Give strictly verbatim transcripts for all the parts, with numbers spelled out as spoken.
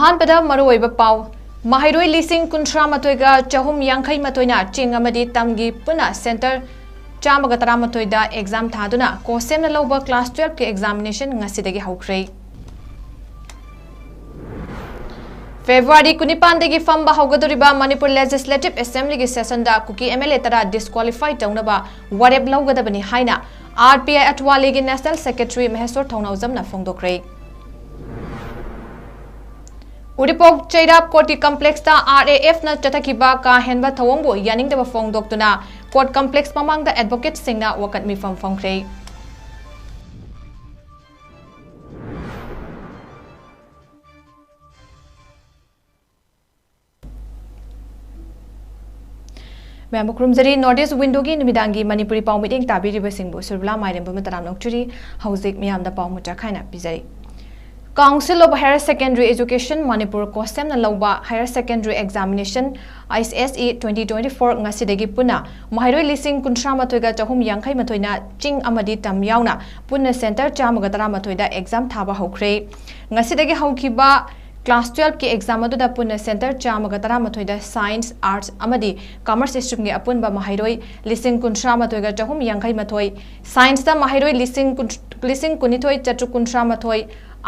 ꯑꯍꯥꯟꯕꯗ ꯃꯔꯨꯑꯣꯏꯕ ꯄꯥꯎ꯫ ꯃꯍꯩꯔꯣꯏ ꯂꯤꯁꯤꯡ ꯀꯨꯟꯊ꯭ꯔꯥ ꯃꯥꯊꯣꯏꯒ ꯆꯍꯨꯝ ꯌꯥꯡꯈꯩ ꯃꯥꯊꯣꯏꯅ ꯆꯤꯡ ꯑꯃꯗꯤ ꯇꯝꯒꯤ ꯄꯨꯟꯅ center ꯆꯥꯝꯃꯒ ꯇꯔꯥꯃꯥꯊꯣꯏꯗ exam ꯊꯥꯗꯨꯅ ꯀꯣꯁꯦꯝꯅ ꯂꯧꯕ class twelve ꯀꯤ examination ꯉꯁꯤꯗꯒꯤ ꯍꯧꯈ꯭ꯔꯦ꯫ February ꯀꯨꯟꯅꯤꯄꯥꯟꯗꯒꯤ ꯐꯝꯕ ꯍꯧꯒꯗꯧꯔꯤꯕ Manipur Legislative Assembly ꯒꯤ session the Kuki M L A ꯇꯔꯥ disqualify ꯇꯧꯅꯕ ꯋꯥꯔꯦꯞ ꯂꯧꯒꯗꯕꯅꯤ ꯍꯥꯏꯅ R P I ꯑꯊꯋꯥꯂꯦꯒꯤ National Secretary ꯃꯍꯦꯁ꯭ꯋꯔ ꯊꯧꯅꯥꯎꯖꯝꯅ ꯐꯣꯡꯗꯣꯛꯈ꯭ꯔꯦ꯫ Uripok ꯆꯩꯔꯥꯞ ꯀꯣꯔꯠꯀꯤ complex ꯇ R A F ꯅ ꯆꯠꯊꯈꯤꯕ ꯀꯥ ꯍꯦꯟꯕ ꯊꯧꯑꯣꯡꯕꯨ ꯌꯥꯅꯤꯡꯗꯕ ꯐꯣꯡꯗꯣꯛꯇꯨꯅ court complex ꯃꯃꯥꯡꯗ advocate ꯁꯤꯡꯅ ꯋꯥꯀꯠ ꯃꯤꯐꯝ ꯐꯝꯈ꯭ꯔꯦ꯫ ꯃꯌꯥꯝꯕꯨ ꯈꯨꯔꯨꯝꯖꯔꯤ꯫ North East Window ꯒꯤ ꯅꯨꯃꯤꯗꯥꯡꯒꯤ ꯃꯅꯤꯄꯨꯔꯤ ꯄꯥꯎ ꯃꯤꯠꯌꯦꯡ ꯇꯥꯕꯤꯔꯤꯕꯁꯤꯡꯕꯨ ꯁꯨꯔꯕꯂꯥ ꯃꯥꯏꯔꯦꯝꯕꯝꯅ ꯇꯔꯥꯝꯅ ꯑꯣꯛꯆꯔꯤ꯫ ꯍꯧꯖꯤꯛ ꯃꯤꯌꯥꯝꯗ ꯄꯥꯎ ꯃꯨꯛꯇ ꯈꯥꯏꯅ ꯄꯤꯖꯔꯤ꯫ Council of Higher Secondary Education Manipur ꯀꯣꯁꯦꯝꯅ ꯂꯧꯕ Higher Secondary Examination H S E twenty twenty-four ꯉꯁꯤꯗꯒꯤ ꯄꯨꯟꯅ ꯃꯍꯩꯔꯣꯏ ꯂꯤꯁꯤꯡ ꯀꯨꯟꯊ꯭ꯔꯥ ꯃꯥꯊꯣꯏꯒ ꯆꯍꯨꯝ ꯌꯥꯡꯈꯩ ꯃꯥꯊꯣꯏꯅ ꯆꯤꯡ ꯑꯃꯗꯤ ꯇꯝ ꯌꯥꯎꯅ ꯄꯨꯟꯅ center ꯆꯥꯝꯃꯒ ꯇꯔꯥꯃꯥꯊꯣꯏꯗ exam ꯊꯥꯕ ꯍꯧꯈ꯭ꯔꯦ꯫ ꯉꯁꯤꯗꯒꯤ ꯍꯧꯈꯤꯕ class twelve ꯀꯤ exam ꯑꯗꯨꯗ ꯄꯨꯟꯅ center ꯆꯥꯝꯃꯒ ꯇꯔꯥꯃꯥꯊꯣꯏꯗ Science, Arts ꯑꯃꯗꯤ Commerce stream ꯒꯤ ꯑꯄꯨꯟꯕ ꯃꯍꯩꯔꯣꯏ ꯂꯤꯁꯤꯡ ꯀꯨꯟꯊ꯭ꯔꯥ ꯃꯥꯊꯣꯏꯒ ꯆꯍꯨꯝ ꯌꯥꯡꯈꯩ ꯃꯥꯊꯣꯏ, Science ꯇ ꯃꯍꯩꯔꯣꯏ ꯂꯤꯁꯤꯡ ꯀꯨꯟ, ꯂꯤꯁꯤꯡ ꯀꯨꯟꯅꯤꯊꯣꯏ ꯆꯥꯇ꯭ꯔꯨꯛ ꯀꯨꯟꯊ꯭ꯔꯥ ꯃꯥꯊꯣꯏ,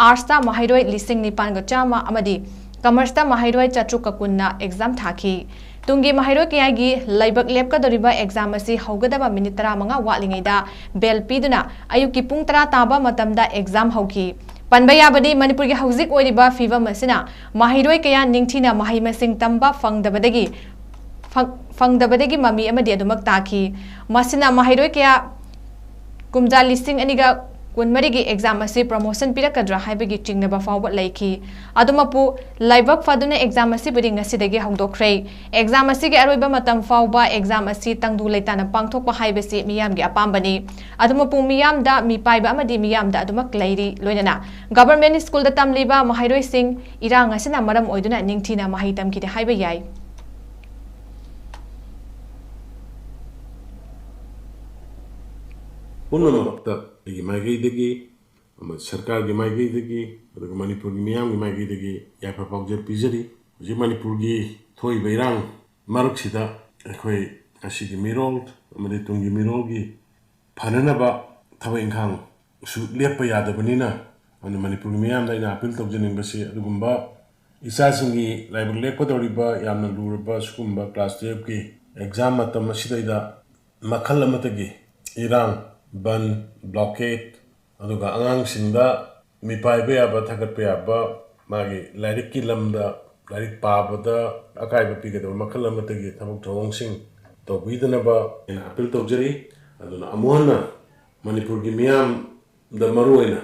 Arts ꯇ ꯃꯍꯩꯔꯣꯏ ꯂꯤꯁꯤꯡ ꯅꯤꯄꯥꯟꯒ ꯆꯥꯝꯃ ꯑꯃꯗꯤ Commerce ꯇ ꯃꯍꯩꯔꯣꯏ ꯆꯥꯇ꯭ꯔꯨꯛꯀ ꯀꯨꯟꯅ exam ꯊꯥꯈꯤ꯫ ꯇꯨꯡꯒꯤ ꯃꯍꯩꯔꯣꯏ ꯀꯌꯥꯒꯤ ꯂꯥꯏꯕꯛ ꯂꯦꯞꯀꯗꯧꯔꯤꯕ exam ꯑꯁꯤ ꯍꯧꯒꯗꯕ minute ꯇꯔꯥꯃꯉꯥ ꯋꯥꯠꯂꯤꯉꯩꯗ bell ꯄꯤꯗꯨꯅ ꯑꯌꯨꯛꯀꯤ ꯄꯨꯡ ꯇꯔꯥ ꯇꯥꯕ ꯃꯇꯝꯗ exam ꯍꯧꯈꯤ꯫ ꯄꯟꯕ ꯌꯥꯕꯗꯤ, ꯃꯅꯤꯄꯨꯔꯒꯤ ꯍꯧꯖꯤꯛ ꯑꯣꯏꯔꯤꯕ ꯐꯤꯕꯝ ꯑꯁꯤꯅ ꯃꯍꯩꯔꯣꯏ ꯀꯌꯥ ꯅꯤꯡꯊꯤꯅ ꯃꯍꯩ ꯃꯁꯤꯡ ꯇꯝꯕ ꯐꯪꯗꯕꯗꯒꯤ, ꯐꯪ-, ꯐꯪꯗꯕꯗꯒꯤ ꯃꯃꯤ ꯑꯃꯗꯤ ꯑꯗꯨꯃꯛ ꯇꯥꯈꯤ꯫ ꯃꯁꯤꯅ ꯃꯍꯩꯔꯣꯏ ꯀꯌꯥ ꯀꯨꯝꯖꯥ ꯂꯤꯁꯤꯡ ꯑꯅꯤꯒ ꯀꯨꯟꯃꯔꯤꯒꯤ exam ꯑꯁꯤ promotion ꯄꯤꯔꯛꯀꯗ꯭ꯔꯥ ꯍꯥꯏꯕꯒꯤ ꯆꯤꯡꯅꯕ ꯐꯥꯎꯕ ꯂꯩꯈꯤ꯫ ꯑꯗꯨꯃꯛꯄꯨ, ꯂꯥꯏꯕꯛ ꯐꯗꯨꯅ exam ꯑꯁꯤꯕꯨꯗꯤ ꯉꯁꯤꯗꯒꯤ ꯍꯧꯗꯣꯛꯈ꯭ꯔꯦ꯫ Exam ꯑꯁꯤꯒꯤ ꯑꯔꯣꯏꯕ ꯃꯇꯝ ꯐꯥꯎꯕ exam ꯑꯁꯤ ꯇꯪꯗꯨ ꯂꯩꯇꯥꯅ ꯄꯥꯡꯊꯣꯛꯄ ꯍꯥꯏꯕꯁꯤ ꯃꯤꯌꯥꯝꯒꯤ ꯑꯄꯥꯝꯕꯅꯤ꯫ ꯑꯗꯨꯃꯛꯄꯨ, ꯃꯤꯌꯥꯝꯗ ꯃꯤꯄꯥꯏꯕ ꯑꯃꯗꯤ ꯃꯤꯌꯥꯝꯗ ꯑꯗꯨꯃꯛ ꯂꯩꯔꯤ꯫ ꯂꯣꯏꯅꯅ government school ꯗ ꯇꯝꯂꯤꯕ ꯃꯍꯩꯔꯣꯏꯁꯤꯡ ꯏꯔꯥꯡ ꯑꯁꯤꯅ ꯃꯔꯝ ꯑꯣꯏꯗꯨꯅ ꯅꯤꯡꯊꯤꯅ ꯃꯍꯩ ꯇꯝꯈꯤꯗꯦ ꯍꯥꯏꯕ ꯌꯥꯏ꯫ ꯄꯨꯝꯅꯃꯛꯇ ꯑꯩꯒꯤ ꯃꯥꯏꯀꯩꯗꯒꯤ ꯑꯃ ꯁꯔꯀꯥꯔꯒꯤ ꯃꯥꯏꯀꯩꯗꯒꯤ, ꯑꯗꯨꯒ ꯃꯅꯤꯄꯨꯔꯒꯤ ꯃꯤꯌꯥꯝꯒꯤ ꯃꯥꯏꯀꯩꯗꯒꯤ ꯌꯥꯏꯐ ꯄꯥꯎꯖꯦꯜ ꯄꯤꯖꯔꯤ꯫ ꯍꯧꯖꯤꯛ ꯃꯅꯤꯄꯨꯔꯒꯤ ꯊꯣꯛꯏꯕ ꯏꯔꯥꯡ ꯃꯔꯛꯁꯤꯗ ꯑꯩꯈꯣꯏ ꯉꯁꯤꯒꯤ ꯃꯤꯔꯣꯜ ꯑꯃꯗꯤ ꯇꯨꯡꯒꯤ ꯃꯤꯔꯣꯜꯒꯤ ꯐꯅꯅꯕ ꯊꯕꯛ ꯏꯪꯈꯥꯡꯁꯨ ꯂꯦꯞꯄ ꯌꯥꯗꯕꯅꯤꯅ, ꯑꯗꯨꯅ ꯃꯅꯤꯄꯨꯔꯒꯤ ꯃꯤꯌꯥꯝꯗ ꯑꯩꯅ ꯑꯥꯄꯤꯜ ꯇꯧꯖꯅꯤꯡꯕꯁꯤ, ꯑꯗꯨꯒꯨꯝꯕ ꯏꯆꯥꯁꯤꯡꯒꯤ ꯂꯥꯏꯕꯛ ꯂꯦꯞꯀꯗꯧꯔꯤꯕ ꯌꯥꯝꯅ ꯂꯨꯔꯕ ꯁꯤꯒꯨꯝꯕ class twelve ꯀꯤ exam ꯃꯇꯝ ꯑꯁꯤꯗꯩꯗ ꯃꯈꯜ ꯑꯃꯠꯇꯒꯤ ꯏꯔꯥꯡ, ꯕꯟ, blockade, ꯑꯗꯨꯒ ꯑꯉꯥꯡꯁꯤꯡꯗ ꯃꯤꯄꯥꯏꯕ ꯌꯥꯕ, ꯊꯥꯒꯠꯄ ꯌꯥꯕ, ꯃꯥꯒꯤ ꯂꯥꯏꯔꯤꯛꯀꯤ ꯂꯝꯗ, ꯂꯥꯏꯔꯤꯛ ꯄꯥꯕꯗ ꯑꯀꯥꯏꯕ ꯄꯤꯒꯗꯕ ꯃꯈꯜ ꯑꯃꯠꯇꯒꯤ ꯊꯕꯛ ꯊꯧꯑꯣꯡꯁꯤꯡ ꯇꯧꯕꯤꯗꯅꯕ ꯑꯩꯅ ꯑꯥꯄꯤꯜ ꯇꯧꯖꯔꯤ꯫ ꯑꯗꯨꯅ ꯑꯃꯨꯛ ꯍꯟꯅ ꯃꯅꯤꯄꯨꯔꯒꯤ ꯃꯤꯌꯥꯝꯗ ꯃꯔꯨꯑꯣꯏꯅ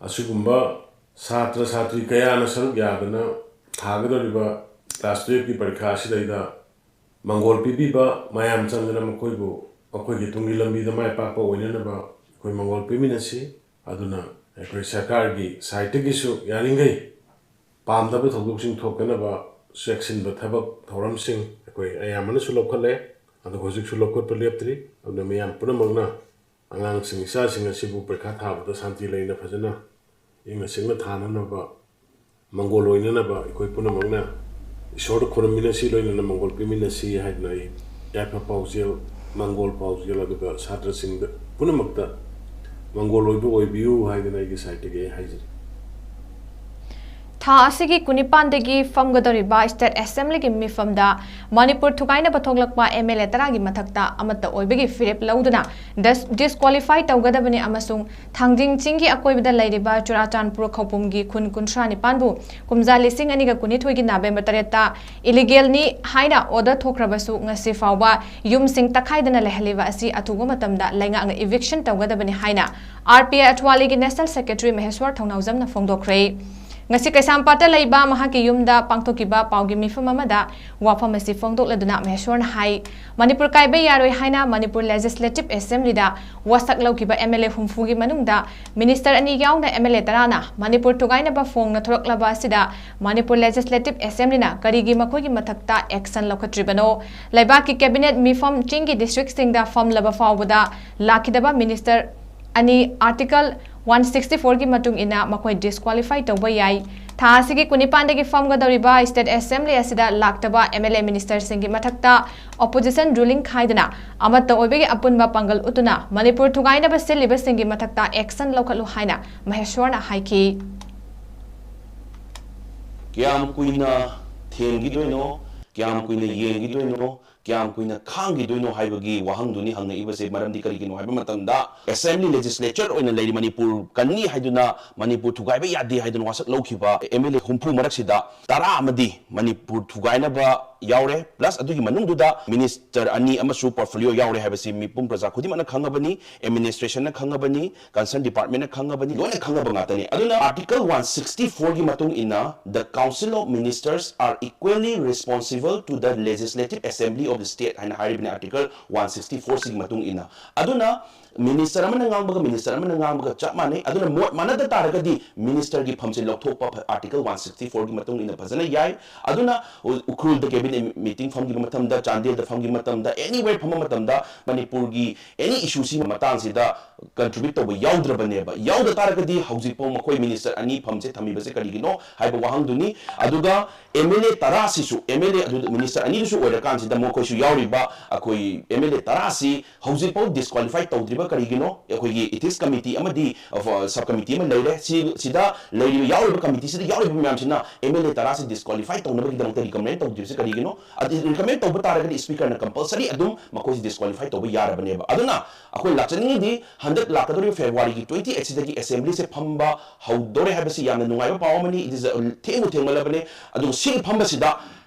ꯑꯁꯤꯒꯨꯝꯕ ꯁꯥꯇ꯭ꯔ ꯁꯥꯇ꯭ꯔꯤ ꯀꯌꯥꯅ ꯁꯔꯨꯛ ꯌꯥꯗꯨꯅ ꯊꯥꯒꯗꯧꯔꯤꯕ class twelve ꯀꯤ ꯄꯔꯤꯈꯥ ꯑꯁꯤꯗꯩꯗ ꯃꯪꯒꯣꯜ ꯄꯤꯕꯤꯕ, ꯃꯌꯥꯝ ꯆꯪꯗꯅ ꯃꯈꯣꯏꯕꯨ ꯃꯈꯣꯏꯒꯤ ꯇꯨꯡꯒꯤ ꯂꯝꯕꯤꯗ ꯃꯥꯏ ꯄꯥꯛꯄ ꯑꯣꯏꯅꯅꯕ ꯑꯩꯈꯣꯏ ꯃꯪꯒꯣꯜ ꯄꯤꯃꯤꯟꯅꯁꯤ꯫ ꯑꯗꯨꯅ ꯑꯩꯈꯣꯏ ꯁꯔꯀꯥꯔꯒꯤ side ꯇꯒꯤꯁꯨ ꯌꯥꯔꯤꯈꯩ ꯄꯥꯝꯗꯕ ꯊꯧꯗꯣꯛꯁꯤꯡ ꯊꯣꯛꯇꯅꯕ ꯆꯦꯛꯁꯤꯟꯕ ꯊꯕꯛ ꯊꯧꯔꯝꯁꯤꯡ ꯑꯩꯈꯣꯏ ꯑꯌꯥꯝꯕꯅꯁꯨ ꯂꯧꯈꯠꯂꯦ, ꯑꯗꯨꯒ ꯍꯧꯖꯤꯛꯁꯨ ꯂꯧꯈꯠꯄ ꯂꯦꯞꯇ꯭ꯔꯤ꯫ ꯑꯗꯨꯅ ꯃꯤꯌꯥꯝ ꯄꯨꯝꯅꯃꯛꯅ ꯑꯉꯥꯡꯁꯤꯡ, ꯏꯆꯥꯁꯤꯡ ꯑꯁꯤꯕꯨ ꯄꯔꯤꯈꯥ ꯊꯥꯕꯗ ꯁꯥꯟꯇꯤ ꯂꯩꯅ ꯐꯖꯅ ꯏꯪꯅ ꯆꯤꯛꯅ ꯊꯥꯅꯅꯕ, ꯃꯪꯒꯣꯜ ꯑꯣꯏꯅꯅꯕ ꯑꯩꯈꯣꯏ ꯄꯨꯝꯅꯃꯛꯅ ꯏꯁꯣꯔꯗ ꯈꯨꯔꯨꯝꯃꯤꯟꯅꯁꯤ, ꯂꯣꯏꯅꯅ ꯃꯪꯒꯣꯜ ꯄꯤꯃꯤꯟꯅꯁꯤ ꯍꯥꯏꯗꯅ ꯑꯩ ꯌꯥꯏꯐ ꯄꯥꯎꯖꯦꯜ, ꯃꯪꯒꯣꯜ ꯄꯥꯎꯖꯦꯜ, ꯑꯗꯨꯒ ꯁꯥꯇ꯭ꯔꯁꯤꯡꯗ ꯄꯨꯝꯅꯃꯛꯇ ꯃꯪꯒꯣꯜ ꯑꯣꯏꯕ ꯑꯣꯏꯕꯤꯌꯨ ꯍꯥꯏꯗꯅ ꯑꯩꯒꯤ side ꯇꯒꯤ ꯑꯩ ꯍꯥꯏꯖꯔꯤ꯫ ꯊꯥ ꯑꯁꯤꯒꯤ ꯀꯨꯟꯅꯤꯄꯥꯟꯗꯒꯤ ꯐꯝꯒꯗꯧꯔꯤꯕ State Assembly ꯒꯤ ꯃꯤꯐꯝꯗ ꯃꯅꯤꯄꯨꯔ ꯊꯨꯒꯥꯏꯅꯕ ꯊꯣꯛꯂꯛꯄ MLA ꯇꯔꯥꯒꯤ ꯃꯊꯛꯇ ꯑꯃꯠꯇ ꯑꯣꯏꯕꯒꯤ ꯐꯤꯔꯦꯞ ꯂꯧꯗꯨꯅ dis-, disqualify ꯇꯧꯒꯗꯕꯅꯤ ꯑꯃꯁꯨꯡ ꯊꯥꯡꯖꯤꯡ ꯆꯤꯡꯒꯤ ꯑꯀꯣꯏꯕꯗ ꯂꯩꯔꯤꯕ ꯆꯨꯔꯥꯆꯥꯟꯄꯨꯔ ꯈꯧꯄꯨꯝꯒꯤ ꯈꯨꯟ ꯀꯨꯟꯊ꯭ꯔꯥ ꯅꯤꯄꯥꯟꯕꯨ ꯀꯨꯝꯖꯥ ꯂꯤꯁꯤꯡ ꯑꯅꯤꯒ ꯀꯨꯟꯅꯤꯊꯣꯏꯒꯤ November ꯇꯔꯦꯠꯇ illegal ꯅꯤ ꯍꯥꯏꯅ order ꯊꯣꯛꯈ꯭ꯔꯕꯁꯨ ꯉꯁꯤ ꯐꯥꯎꯕ ꯌꯨꯝꯁꯤꯡ ꯇꯛꯈꯥꯏꯗꯅ ꯂꯩꯍꯜꯂꯤꯕ ꯑꯁꯤ ꯑꯊꯨꯕ ꯃꯇꯝꯗ ꯂꯩꯉꯥꯛꯅ eviction ꯇꯧꯒꯗꯕꯅꯤ ꯍꯥꯏꯅ RPI ꯑꯊ꯭ꯋꯥꯂꯤꯒꯤ National Secretary ꯃꯍꯦꯁ꯭ꯋꯔ ꯊꯧꯅꯥꯎꯖꯝꯅ ꯐꯣꯡꯗꯣꯛꯈ꯭ꯔꯦ꯫ ꯉꯁꯤ ꯀꯩꯁꯥꯝꯄꯥꯠꯇ ꯂꯩꯕ ꯃꯍꯥꯛꯀꯤ ꯌꯨꯝꯗ ꯄꯥꯡꯊꯣꯛꯈꯤꯕ ꯄꯥꯎꯒꯤ ꯃꯤꯐꯝ ꯑꯃꯗ ꯋꯥꯐꯝ ꯑꯁꯤ ꯐꯣꯡꯗꯣꯛꯂꯗꯨꯅ ꯃꯍꯦꯁ꯭ꯋꯔꯅ ꯍꯥꯏ, ꯃꯅꯤꯄꯨꯔ ꯀꯥꯏꯕ ꯌꯥꯔꯣꯏ ꯍꯥꯏꯅ ꯃꯅꯤꯄꯨꯔ Legislative Assembly ꯗ ꯋꯥꯁꯛ ꯂꯧꯈꯤꯕ MLA ꯍꯨꯝꯐꯨꯒꯤ ꯃꯅꯨꯡꯗ minister ꯑꯅꯤ ꯌꯥꯎꯅ MLA ꯇꯔꯥꯅ ꯃꯅꯤꯄꯨꯔ ꯊꯨꯒꯥꯏꯅꯕ ꯐꯣꯡꯅ ꯊꯣꯔꯛꯂꯕ ꯑꯁꯤꯗ ꯃꯅꯤꯄꯨꯔ Legislative Assembly ꯅ ꯀꯔꯤꯒꯤ ꯃꯈꯣꯏꯒꯤ ꯃꯊꯛꯇ action ꯂꯧꯈꯠꯇ꯭ꯔꯤꯕꯅꯣ? ꯂꯩꯕꯥꯛꯀꯤ cabinet ꯃꯤꯐꯝ ꯆꯤꯡꯒꯤ district ꯁꯤꯡꯗ ꯐꯝꯂꯕ ꯐꯥꯎꯕꯗ ꯂꯥꯛꯈꯤꯗꯕ minister ꯑꯅꯤ Article ꯋꯥꯟ ꯁꯤꯛꯁꯇꯤ ꯐꯣꯔꯒꯤ ꯃꯇꯨꯡ ꯏꯟꯅ ꯃꯈꯣꯏ ꯗꯤꯁꯀ꯭ꯋꯥꯂꯤꯐꯥꯏ ꯇꯧꯕ ꯌꯥꯏ꯫ ꯊꯥ ꯑꯁꯤꯒꯤ ꯀꯨꯟꯅꯤꯄꯥꯟꯗꯒꯤ ꯐꯝꯒꯗꯧꯔꯤꯕ ꯁ꯭ꯇꯦꯠ ꯑꯦꯁꯦꯝꯕ꯭ꯂꯤ ꯑꯁꯤꯗ ꯂꯥꯛꯇꯕ ꯑꯦꯝ ꯑꯦꯜ ꯑꯦ ꯃꯤꯅꯤꯁꯇꯔꯁꯤꯡꯒꯤ ꯃꯊꯛꯇ ꯑꯣꯄꯣꯖꯤꯁꯟ ꯔꯨꯂꯤꯡ ꯈꯥꯏꯗꯨꯅ ꯑꯃꯠꯇ ꯑꯣꯏꯕꯒꯤ ꯑꯄꯨꯟꯕ ꯄꯥꯡꯒꯜ ꯎꯠꯇꯨꯅ ꯃꯅꯤꯄꯨꯔ ꯊꯨꯒꯥꯏꯅꯕ ꯁꯤꯜꯂꯤꯕꯁꯤꯡꯒꯤ ꯃꯊꯛꯇ ꯑꯦꯛꯁꯟ ꯂꯧꯈꯠꯂꯨ ꯍꯥꯏꯅ ꯃꯍꯦꯁ꯭ꯋꯔꯅ ꯍꯥꯏꯈꯤ꯫ ꯀꯌꯥꯝ ꯀꯨꯏꯅ ꯊꯦꯝꯈꯤꯗꯣꯏꯅꯣ, ꯀꯌꯥꯝ ꯀꯨꯏꯅ ꯌꯦꯡꯈꯤꯗꯣꯏꯅꯣ, ꯀꯌꯥꯝ ꯀꯨꯏꯅ ꯈꯥꯡꯈꯤꯗꯣꯏꯅꯣ ꯍꯥꯏꯕꯒꯤ ꯋꯥꯍꯪꯗꯨꯅꯤ ꯍꯪꯉꯛꯏꯕꯁꯦ꯫ ꯃꯔꯝꯗꯤ ꯀꯔꯤꯒꯤꯅꯣ ꯍꯥꯏꯕ ꯃꯇꯝꯗ, ꯑꯦꯁꯦꯝꯕ꯭ꯂꯤ ꯂꯦꯖꯤꯁꯂꯦꯆꯔ ꯑꯣꯏꯅ ꯂꯩꯔꯤ ꯃꯅꯤꯄꯨꯔ ꯀꯟꯅꯤ ꯍꯥꯏꯗꯨꯅ, ꯃꯅꯤꯄꯨꯔ ꯊꯨꯒꯥꯏꯕ ꯌꯥꯗꯦ ꯍꯥꯏꯗꯨꯅ ꯋꯥꯁꯛ ꯂꯧꯈꯤꯕ ꯑꯦꯝ ꯑꯦꯜ ꯑꯦ ꯍꯨꯝꯐꯨ ꯃꯔꯛꯁꯤꯗ ꯇꯔꯥ ꯑꯃꯗꯤ ꯃꯅꯤꯄꯨꯔ ꯊꯨꯒꯥꯏꯅꯕ ꯌꯥꯎꯔꯦ꯫ ꯄ꯭ꯂꯁ ꯑꯗꯨꯒꯤ ꯃꯅꯨꯡꯗꯨꯗ ꯃꯤꯅꯤꯁꯇꯔ ꯑꯅꯤ ꯑꯃꯁꯨ ꯄꯣꯔꯠꯐꯣꯂꯤꯑꯣ ꯌꯥꯎꯔꯦ ꯍꯥꯏꯕꯁꯤ ꯃꯤꯄꯨꯝ ꯄ꯭ꯔꯖꯥ ꯈꯨꯗꯤꯡꯃꯛꯅ ꯈꯪꯉꯕꯅꯤ, ꯑꯦꯗꯃꯤꯅꯤꯁꯇ꯭ꯔꯦꯁꯟꯅ ꯈꯪꯉꯕꯅꯤ, ꯀꯟꯁꯔꯟ ꯗꯤꯄꯥꯔꯠꯃꯦꯟꯠꯅ ꯈꯪꯉꯕꯅꯤ, ꯂꯣꯏꯅ ꯈꯪꯉꯕ ꯉꯥꯛꯇꯅꯤ꯫ ꯑꯗꯨꯅ ꯑꯥꯔꯇꯤꯀꯜ ꯋꯥꯟ ꯁꯤꯛꯁꯇꯤ ꯐꯣꯔꯒꯤ ꯃꯇꯨꯡ ꯏꯟꯅ, the Council of Ministers are equally responsible to the Legislative Assembly of the State ꯍꯥꯏꯅ ꯍꯥꯏꯔꯤꯕꯅꯤ ꯑꯥꯔꯇꯤꯀꯜ ꯋꯥꯟ ꯁꯤꯛꯁꯇꯤ ꯐꯣꯔꯁꯤꯒꯤ ꯃꯇꯨꯡ ꯏꯟꯅ꯫ ꯑꯗꯨꯅ ꯃꯤꯅꯤꯁꯇꯔ ꯑꯃꯅ ꯉꯥꯡꯕꯒ ꯃꯤꯅꯤꯁꯇꯔ ꯑꯃꯅ ꯉꯥꯡꯕꯒ ꯆꯞ ꯃꯥꯟꯅꯩ꯫ ꯑꯗꯨꯅ ꯃꯣꯠ ꯃꯥꯟꯅꯗ ꯇꯥꯔꯒꯗꯤ ꯃꯤꯅꯤꯁꯇꯔꯒꯤ ꯐꯝꯁꯦ ꯂꯧꯊꯣꯛꯄ ꯑꯥꯔꯇꯤꯀꯜ ꯋꯥꯟ ꯁꯤꯛꯁꯇꯤ ꯐꯣꯔꯒꯤ ꯃꯇꯨꯡ ꯏꯟꯅ ꯐꯖꯅ ꯌꯥꯏ꯫ ꯑꯗꯨꯅ ꯎ-, ꯎꯈ꯭ꯔꯨꯜꯗ ꯀꯦꯕꯤꯅꯦꯠ ꯃꯤꯇꯤꯡ ꯐꯝꯈꯤꯕ ꯃꯇꯝꯗ, ꯆꯥꯟꯗꯦꯜꯗ ꯐꯝꯈꯤꯕ ꯃꯇꯝꯗ, anywhere ꯐꯝꯕ ꯃꯇꯝꯗ ꯃꯅꯤꯄꯨꯔꯒꯤ ꯑꯦꯅꯤ ꯏꯁꯨꯁꯤꯒꯤ ꯃꯇꯥꯡꯁꯤꯗ ꯀꯟꯇ꯭ꯔꯤꯕ꯭ꯌꯨꯠ ꯇꯧꯕ ꯌꯥꯎꯗ꯭ꯔꯕꯅꯦꯕ꯫ ꯌꯥꯎꯗ ꯇꯥꯔꯒꯗꯤ ꯍꯧꯖꯤꯛꯐꯥꯎ ꯃꯈꯣꯏ ꯃꯤꯅꯤꯁꯇꯔ ꯑꯅꯤ ꯐꯝꯁꯦ ꯊꯝꯃꯤꯕꯁꯦ ꯀꯔꯤꯒꯤꯅꯣ ꯍꯥꯏꯕ ꯋꯥꯍꯪꯗꯨꯅꯤ꯫ ꯑꯗꯨꯒ ꯑꯦꯝ ꯑꯦꯜ ꯑꯦ ꯇꯔꯥꯁꯤꯁꯨ, ꯑꯦꯝ ꯑꯦꯜ ꯑꯦ ꯑꯗꯨ ꯃꯤꯅꯤꯁꯇꯔ ꯑꯅꯤꯗꯨꯁꯨ ꯑꯣꯏꯔꯀꯥꯟꯁꯤꯗ ꯃꯈꯣꯏꯁꯨ ꯌꯥꯎꯔꯤꯕ ꯑꯩꯈꯣꯏ ꯑꯦꯝ ꯑꯦꯜ ꯑꯦ ꯇꯔꯥꯁꯤ ꯍꯧꯖꯤꯛꯐꯥꯎ ꯗꯤꯁꯀ꯭ꯋꯥꯂꯤꯐꯥꯏ ꯇꯧꯗ꯭ꯔꯤꯕ ꯀꯔꯤꯒꯤꯅꯣ? ꯑꯩꯈꯣꯏꯒꯤ ꯏꯊꯤꯛꯁ ꯀꯃꯤꯇꯤ ꯑꯃꯗꯤ, ꯑ, ꯁꯕ ꯀꯃꯤꯇꯤ ꯑꯃ ꯂꯩꯔꯦ꯫ ꯁꯤ, ꯁꯤꯗ ꯂꯩꯔꯤꯕ, ꯌꯥꯎꯔꯤꯕ ꯀꯃꯤꯇꯤꯁꯤꯗ ꯌꯥꯎꯔꯤꯕ ꯃꯌꯥꯝꯁꯤꯅ ꯑꯦꯝ ꯑꯦꯜ ꯑꯦ ꯇꯔꯥꯁꯤ ꯗꯤꯁꯀ꯭ꯋꯥꯂꯤꯐꯥꯏ ꯇꯧꯅꯕꯒꯤꯗꯃꯛꯇ ꯔꯤꯀꯃꯦꯟ ꯇꯧꯗ꯭ꯔꯤꯕꯁꯤ ꯀꯔꯤꯒꯤꯅꯣ? ꯑꯗꯨ ꯔꯤꯀꯃꯦꯟ ꯇꯧꯕ ꯇꯥꯔꯒꯗꯤ ꯁ꯭ꯄꯤꯀꯔꯅ ꯀꯝꯄꯜꯁꯔꯤ ꯑꯗꯨꯝ ꯃꯈꯣꯏꯁꯤ ꯗꯤꯁꯀ꯭ꯋꯥꯂꯤꯐꯥꯏ ꯇꯧꯕ ꯌꯥꯔꯕꯅꯦꯕ꯫ ꯑꯗꯨꯅ ꯑꯩꯈꯣꯏ ꯂꯥꯛꯆꯅꯤꯡꯉꯤꯗꯤ ꯍꯟꯗꯛ ꯂꯥꯛꯀꯗꯧꯔꯤꯕ ꯐꯦꯕ꯭ꯔꯨꯋꯥꯔꯤꯒꯤ ꯇ꯭ꯋꯦꯟꯇꯤ ꯑꯩꯠꯁꯤꯗꯒꯤ ꯑꯦꯁꯦꯝꯕ꯭ꯂꯤꯁꯦ ꯐꯝꯕ ꯍꯧꯗꯧꯔꯦ ꯍꯥꯏꯕꯁꯤ ꯌꯥꯝꯅ ꯅꯨꯡꯉꯥꯏꯕ ꯄꯥꯎ ꯑꯃꯅꯤ꯫ It is a, ꯊꯦꯡꯕꯨ ꯊꯦꯡꯃꯜꯂꯕꯅꯦ꯫ ꯑꯗꯨꯒ ꯁꯤꯒꯤ ꯐꯝꯕꯁꯤꯗ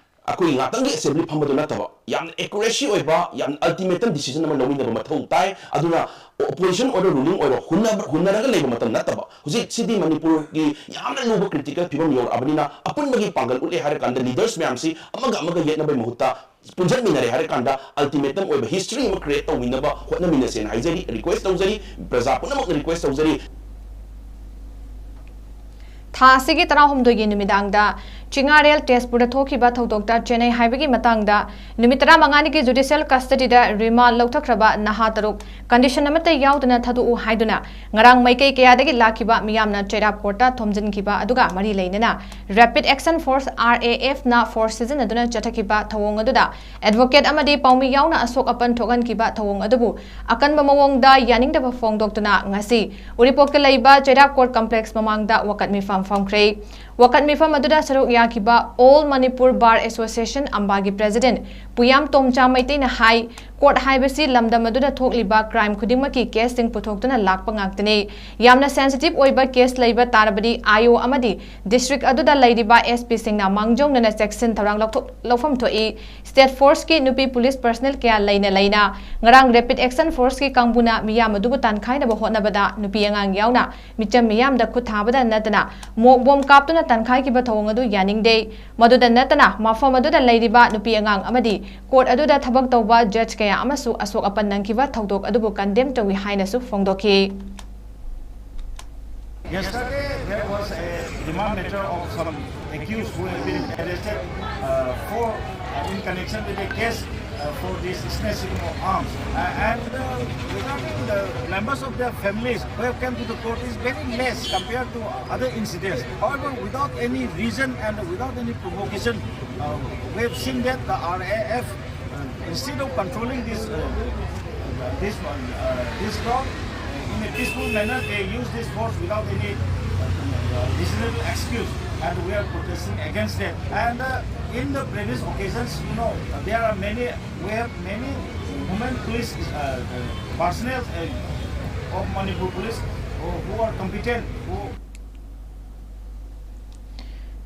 ꯑꯩꯈꯣꯏ ꯉꯥꯛꯇꯪꯒꯤ ꯑꯦꯁꯦꯝꯕ꯭ꯂꯤ ꯐꯝꯕꯗꯨ ꯅꯠꯇꯕ, ꯌꯥꯝꯅ ꯑꯦꯀꯨꯔꯦꯁꯤ ꯑꯣꯏꯕ, ꯌꯥꯝꯅ ꯑꯜꯇꯤꯃꯦꯇꯝ ꯗꯤꯁꯤꯖꯟ ꯑꯃ ꯂꯧꯃꯤꯟꯅꯕ ꯃꯊꯧ ꯇꯥꯏ꯫ ꯑꯗꯨꯅ ꯑꯣꯄꯣꯖꯤꯁꯟ ꯑꯣꯏꯔꯣ, ꯔꯨꯂꯤꯡ ꯑꯣꯏꯔꯣ, ꯍꯨꯟꯅ-, ꯍꯨꯟꯅꯔꯒ ꯂꯩꯕ ꯃꯇꯝ ꯅꯠꯇꯕ, ꯍꯧꯖꯤꯛꯁꯤꯗꯤ ꯃꯅꯤꯄꯨꯔꯒꯤ ꯌꯥꯝꯅ ꯂꯨꯕ ꯀ꯭ꯔꯤꯇꯤꯀꯦꯜ ꯐꯤꯕꯝ ꯌꯧꯔꯛꯑꯕꯅꯤꯅ, ꯑꯄꯨꯟꯕꯒꯤ ꯄꯥꯡꯒꯜ ꯎꯠꯂꯦ ꯍꯥꯏꯔꯀꯥꯟꯗ ꯂꯤꯗꯔꯁ ꯃꯌꯥꯝꯁꯤ ꯑꯃꯒ ꯑꯃꯒ ꯌꯦꯠꯅꯕꯒꯤ ꯃꯍꯨꯠꯇ ꯄꯨꯟꯁꯤꯟꯃꯤꯟꯅꯔꯦ ꯍꯥꯏꯔꯀꯥꯟꯗ, ꯑꯜꯇꯤꯃꯦꯇꯝ ꯑꯣꯏꯕ ꯍꯤꯁꯇ꯭ꯔꯤ ꯑꯃ ꯀ꯭ꯔꯤꯌꯦꯠ ꯇꯧꯃꯤꯟꯅꯕ ꯍꯣꯠꯅꯃꯤꯟꯅꯁꯦꯅ ꯍꯥꯏꯖꯔꯤ, ꯔꯤꯀ꯭ꯋꯦꯁ ꯇꯧꯖꯔꯤ, ꯄ꯭ꯔꯖꯥ ꯄꯨꯝꯅꯃꯛꯅ ꯔꯤꯀ꯭ꯋꯦꯁ ꯇꯧꯖꯔꯤ꯫ ꯊꯥ ꯑꯁꯤꯒꯤ ꯇꯔꯥꯍꯨꯝꯗꯣꯏꯒꯤ ꯅꯨꯃꯤꯗꯥꯡꯗ ꯆꯤꯉꯥꯔꯦꯜ ꯇꯦꯖꯄꯨꯔꯗ ꯊꯣꯛꯈꯤꯕ ꯊꯧꯗꯣꯛꯇ ꯆꯦꯟꯅꯩ ꯍꯥꯏꯕꯒꯤ ꯃꯇꯥꯡꯗ ꯅꯨꯃꯤꯠ ꯇꯔꯥꯃꯉꯥꯅꯤꯒꯤ judicial custody ꯗ remand ꯂꯧꯊꯈ꯭ꯔꯕ ꯅꯍꯥ ꯇꯔꯨꯛ condition ꯑꯃꯠꯇ ꯌꯥꯎꯗꯅ ꯊꯥꯗꯣꯛꯎ ꯍꯥꯏꯗꯨꯅ ꯉꯔꯥꯡ ꯃꯥꯏꯀꯩ ꯀꯌꯥꯗꯒꯤ ꯂꯥꯛꯈꯤꯕ ꯃꯤꯌꯥꯝꯅ ꯆꯩꯔꯥꯞ court ꯇ ꯊꯣꯝꯖꯤꯟꯈꯤꯕ ꯑꯗꯨꯒ ꯃꯔꯤ ꯂꯩꯅꯅ Rapid Action Force, R A F, ꯅ force ꯁꯤꯖꯤꯟꯅꯗꯨꯅ ꯆꯠꯊꯈꯤꯕ ꯊꯧꯑꯣꯡ ꯑꯗꯨꯗ advocate ꯑꯃꯗꯤ ꯄꯥꯎꯃꯤ ꯌꯥꯎꯅ ꯑꯁꯣꯛ ꯑꯄꯟ ꯊꯣꯛꯍꯟꯈꯤꯕ ꯊꯧꯑꯣꯡ ꯑꯗꯨꯕꯨ ꯑꯀꯟꯕ ꯃꯑꯣꯡꯗ ꯌꯥꯅꯤꯡꯗꯕ ꯐꯣꯡꯗꯣꯛꯇꯨꯅ ꯉꯁꯤ ꯎꯔꯤꯄꯣꯛꯇ ꯂꯩꯕ ꯆꯩꯔꯥꯞ court complex ꯃꯃꯥꯡꯗ ꯋꯥꯀꯠ ꯃꯤꯐꯝ ꯐꯝꯈ꯭ꯔꯦ꯫ ꯋꯥꯀꯠ ꯃꯤꯐꯝ ꯑꯗꯨꯗ ꯁꯔꯨꯛ ꯌꯥꯈꯤꯕ All Manipur Bar Association, ꯑꯝꯕꯥꯒꯤ president ꯄꯨꯌꯥꯝ ꯇꯣꯝꯆꯥ ꯃꯩꯇꯩꯅ ꯍꯥꯏ, court ꯍꯥꯏꯕꯁꯤ ꯂꯝꯗꯝ ꯑꯗꯨꯗ ꯊꯣꯛꯂꯤꯕ crime ꯈꯨꯗꯤꯡꯃꯛꯀꯤ case ꯁꯤꯡ ꯄꯨꯊꯣꯛꯇꯨꯅ ꯂꯥꯛꯄ ꯉꯥꯛꯇꯅꯤ꯫ ꯌꯥꯝꯅ sensitive ꯑꯣꯏꯕ case ꯂꯩꯕ ꯇꯥꯔꯕꯗꯤ I O ꯑꯃꯗꯤ district ꯑꯗꯨꯗ ꯂꯩꯔꯤꯕ S P ꯁꯤꯡꯅ ꯃꯥꯡꯖꯧꯅꯅ ꯆꯦꯛꯁꯤꯟ ꯊꯧꯔꯥꯡ ꯂꯧꯊꯣꯛ-, ꯂꯧꯐꯝ ꯊꯣꯛꯏ꯫ State force ꯀꯤ ꯅꯨꯄꯤ police personnel ꯀꯌꯥ ꯂꯩꯅ ꯂꯩꯅ ꯉꯔꯥꯡ Rapid Action Force ꯀꯤ ꯀꯥꯡꯕꯨꯅ ꯃꯤꯌꯥꯝ ꯑꯗꯨꯕꯨ ꯇꯥꯟꯈꯥꯏꯅꯕ ꯍꯣꯠꯅꯕꯗ ꯅꯨꯄꯤ ꯑꯉꯥꯡ ꯌꯥꯎꯅ ꯃꯤꯆꯝ ꯃꯤꯌꯥꯝꯗ ꯈꯨꯠ ꯊꯥꯕꯗ ꯅꯠꯇꯅ mock bomb ꯀꯥꯞꯇꯨꯅ ꯇꯥꯟꯈꯥꯏꯈꯤꯕ ꯊꯧꯑꯣꯡ ꯑꯗꯨ ꯌꯥꯅꯤꯡꯗꯦ꯫ ꯃꯗꯨꯗ ꯅꯠꯇꯅ ꯃꯐꯝ ꯑꯗꯨꯗ ꯂꯩꯔꯤꯕ ꯅꯨꯄꯤ ꯑꯉꯥꯡ ꯑꯃꯗꯤ court ꯑꯗꯨꯗ ꯊꯕꯛ ꯇꯧꯕ judge ꯀꯌꯥ ꯑꯃꯁꯨ ꯑꯁꯣꯛ ꯑꯄꯟ ꯅꯪꯈꯤꯕ ꯊꯧꯗꯣꯛ ꯑꯗꯨꯕꯨ condemn ꯇꯧꯏ ꯍꯥꯏꯅꯁꯨ ꯐꯣꯡꯗꯣꯛꯈꯤ꯫ Yesterday, there was a demand letter of some accused who have been arrested, uh, for, uh, in connection with a case, uh, for this snatching of arms. Uh, and, uh, regarding the members of their families who have come to the court is very less compared to other incidents. However, without any reason and without any provocation, uh, we have seen that the R A F, uh, instead of controlling this, uh, this one, uh, this crowd, in a peaceful manner, they use this force without any, uh, reasonable excuse, and we are protesting against that. And, uh, in the previous occasions, you know, there are many, we have many women police, uh, personnel, uh, of Manipur police who, who are competent, who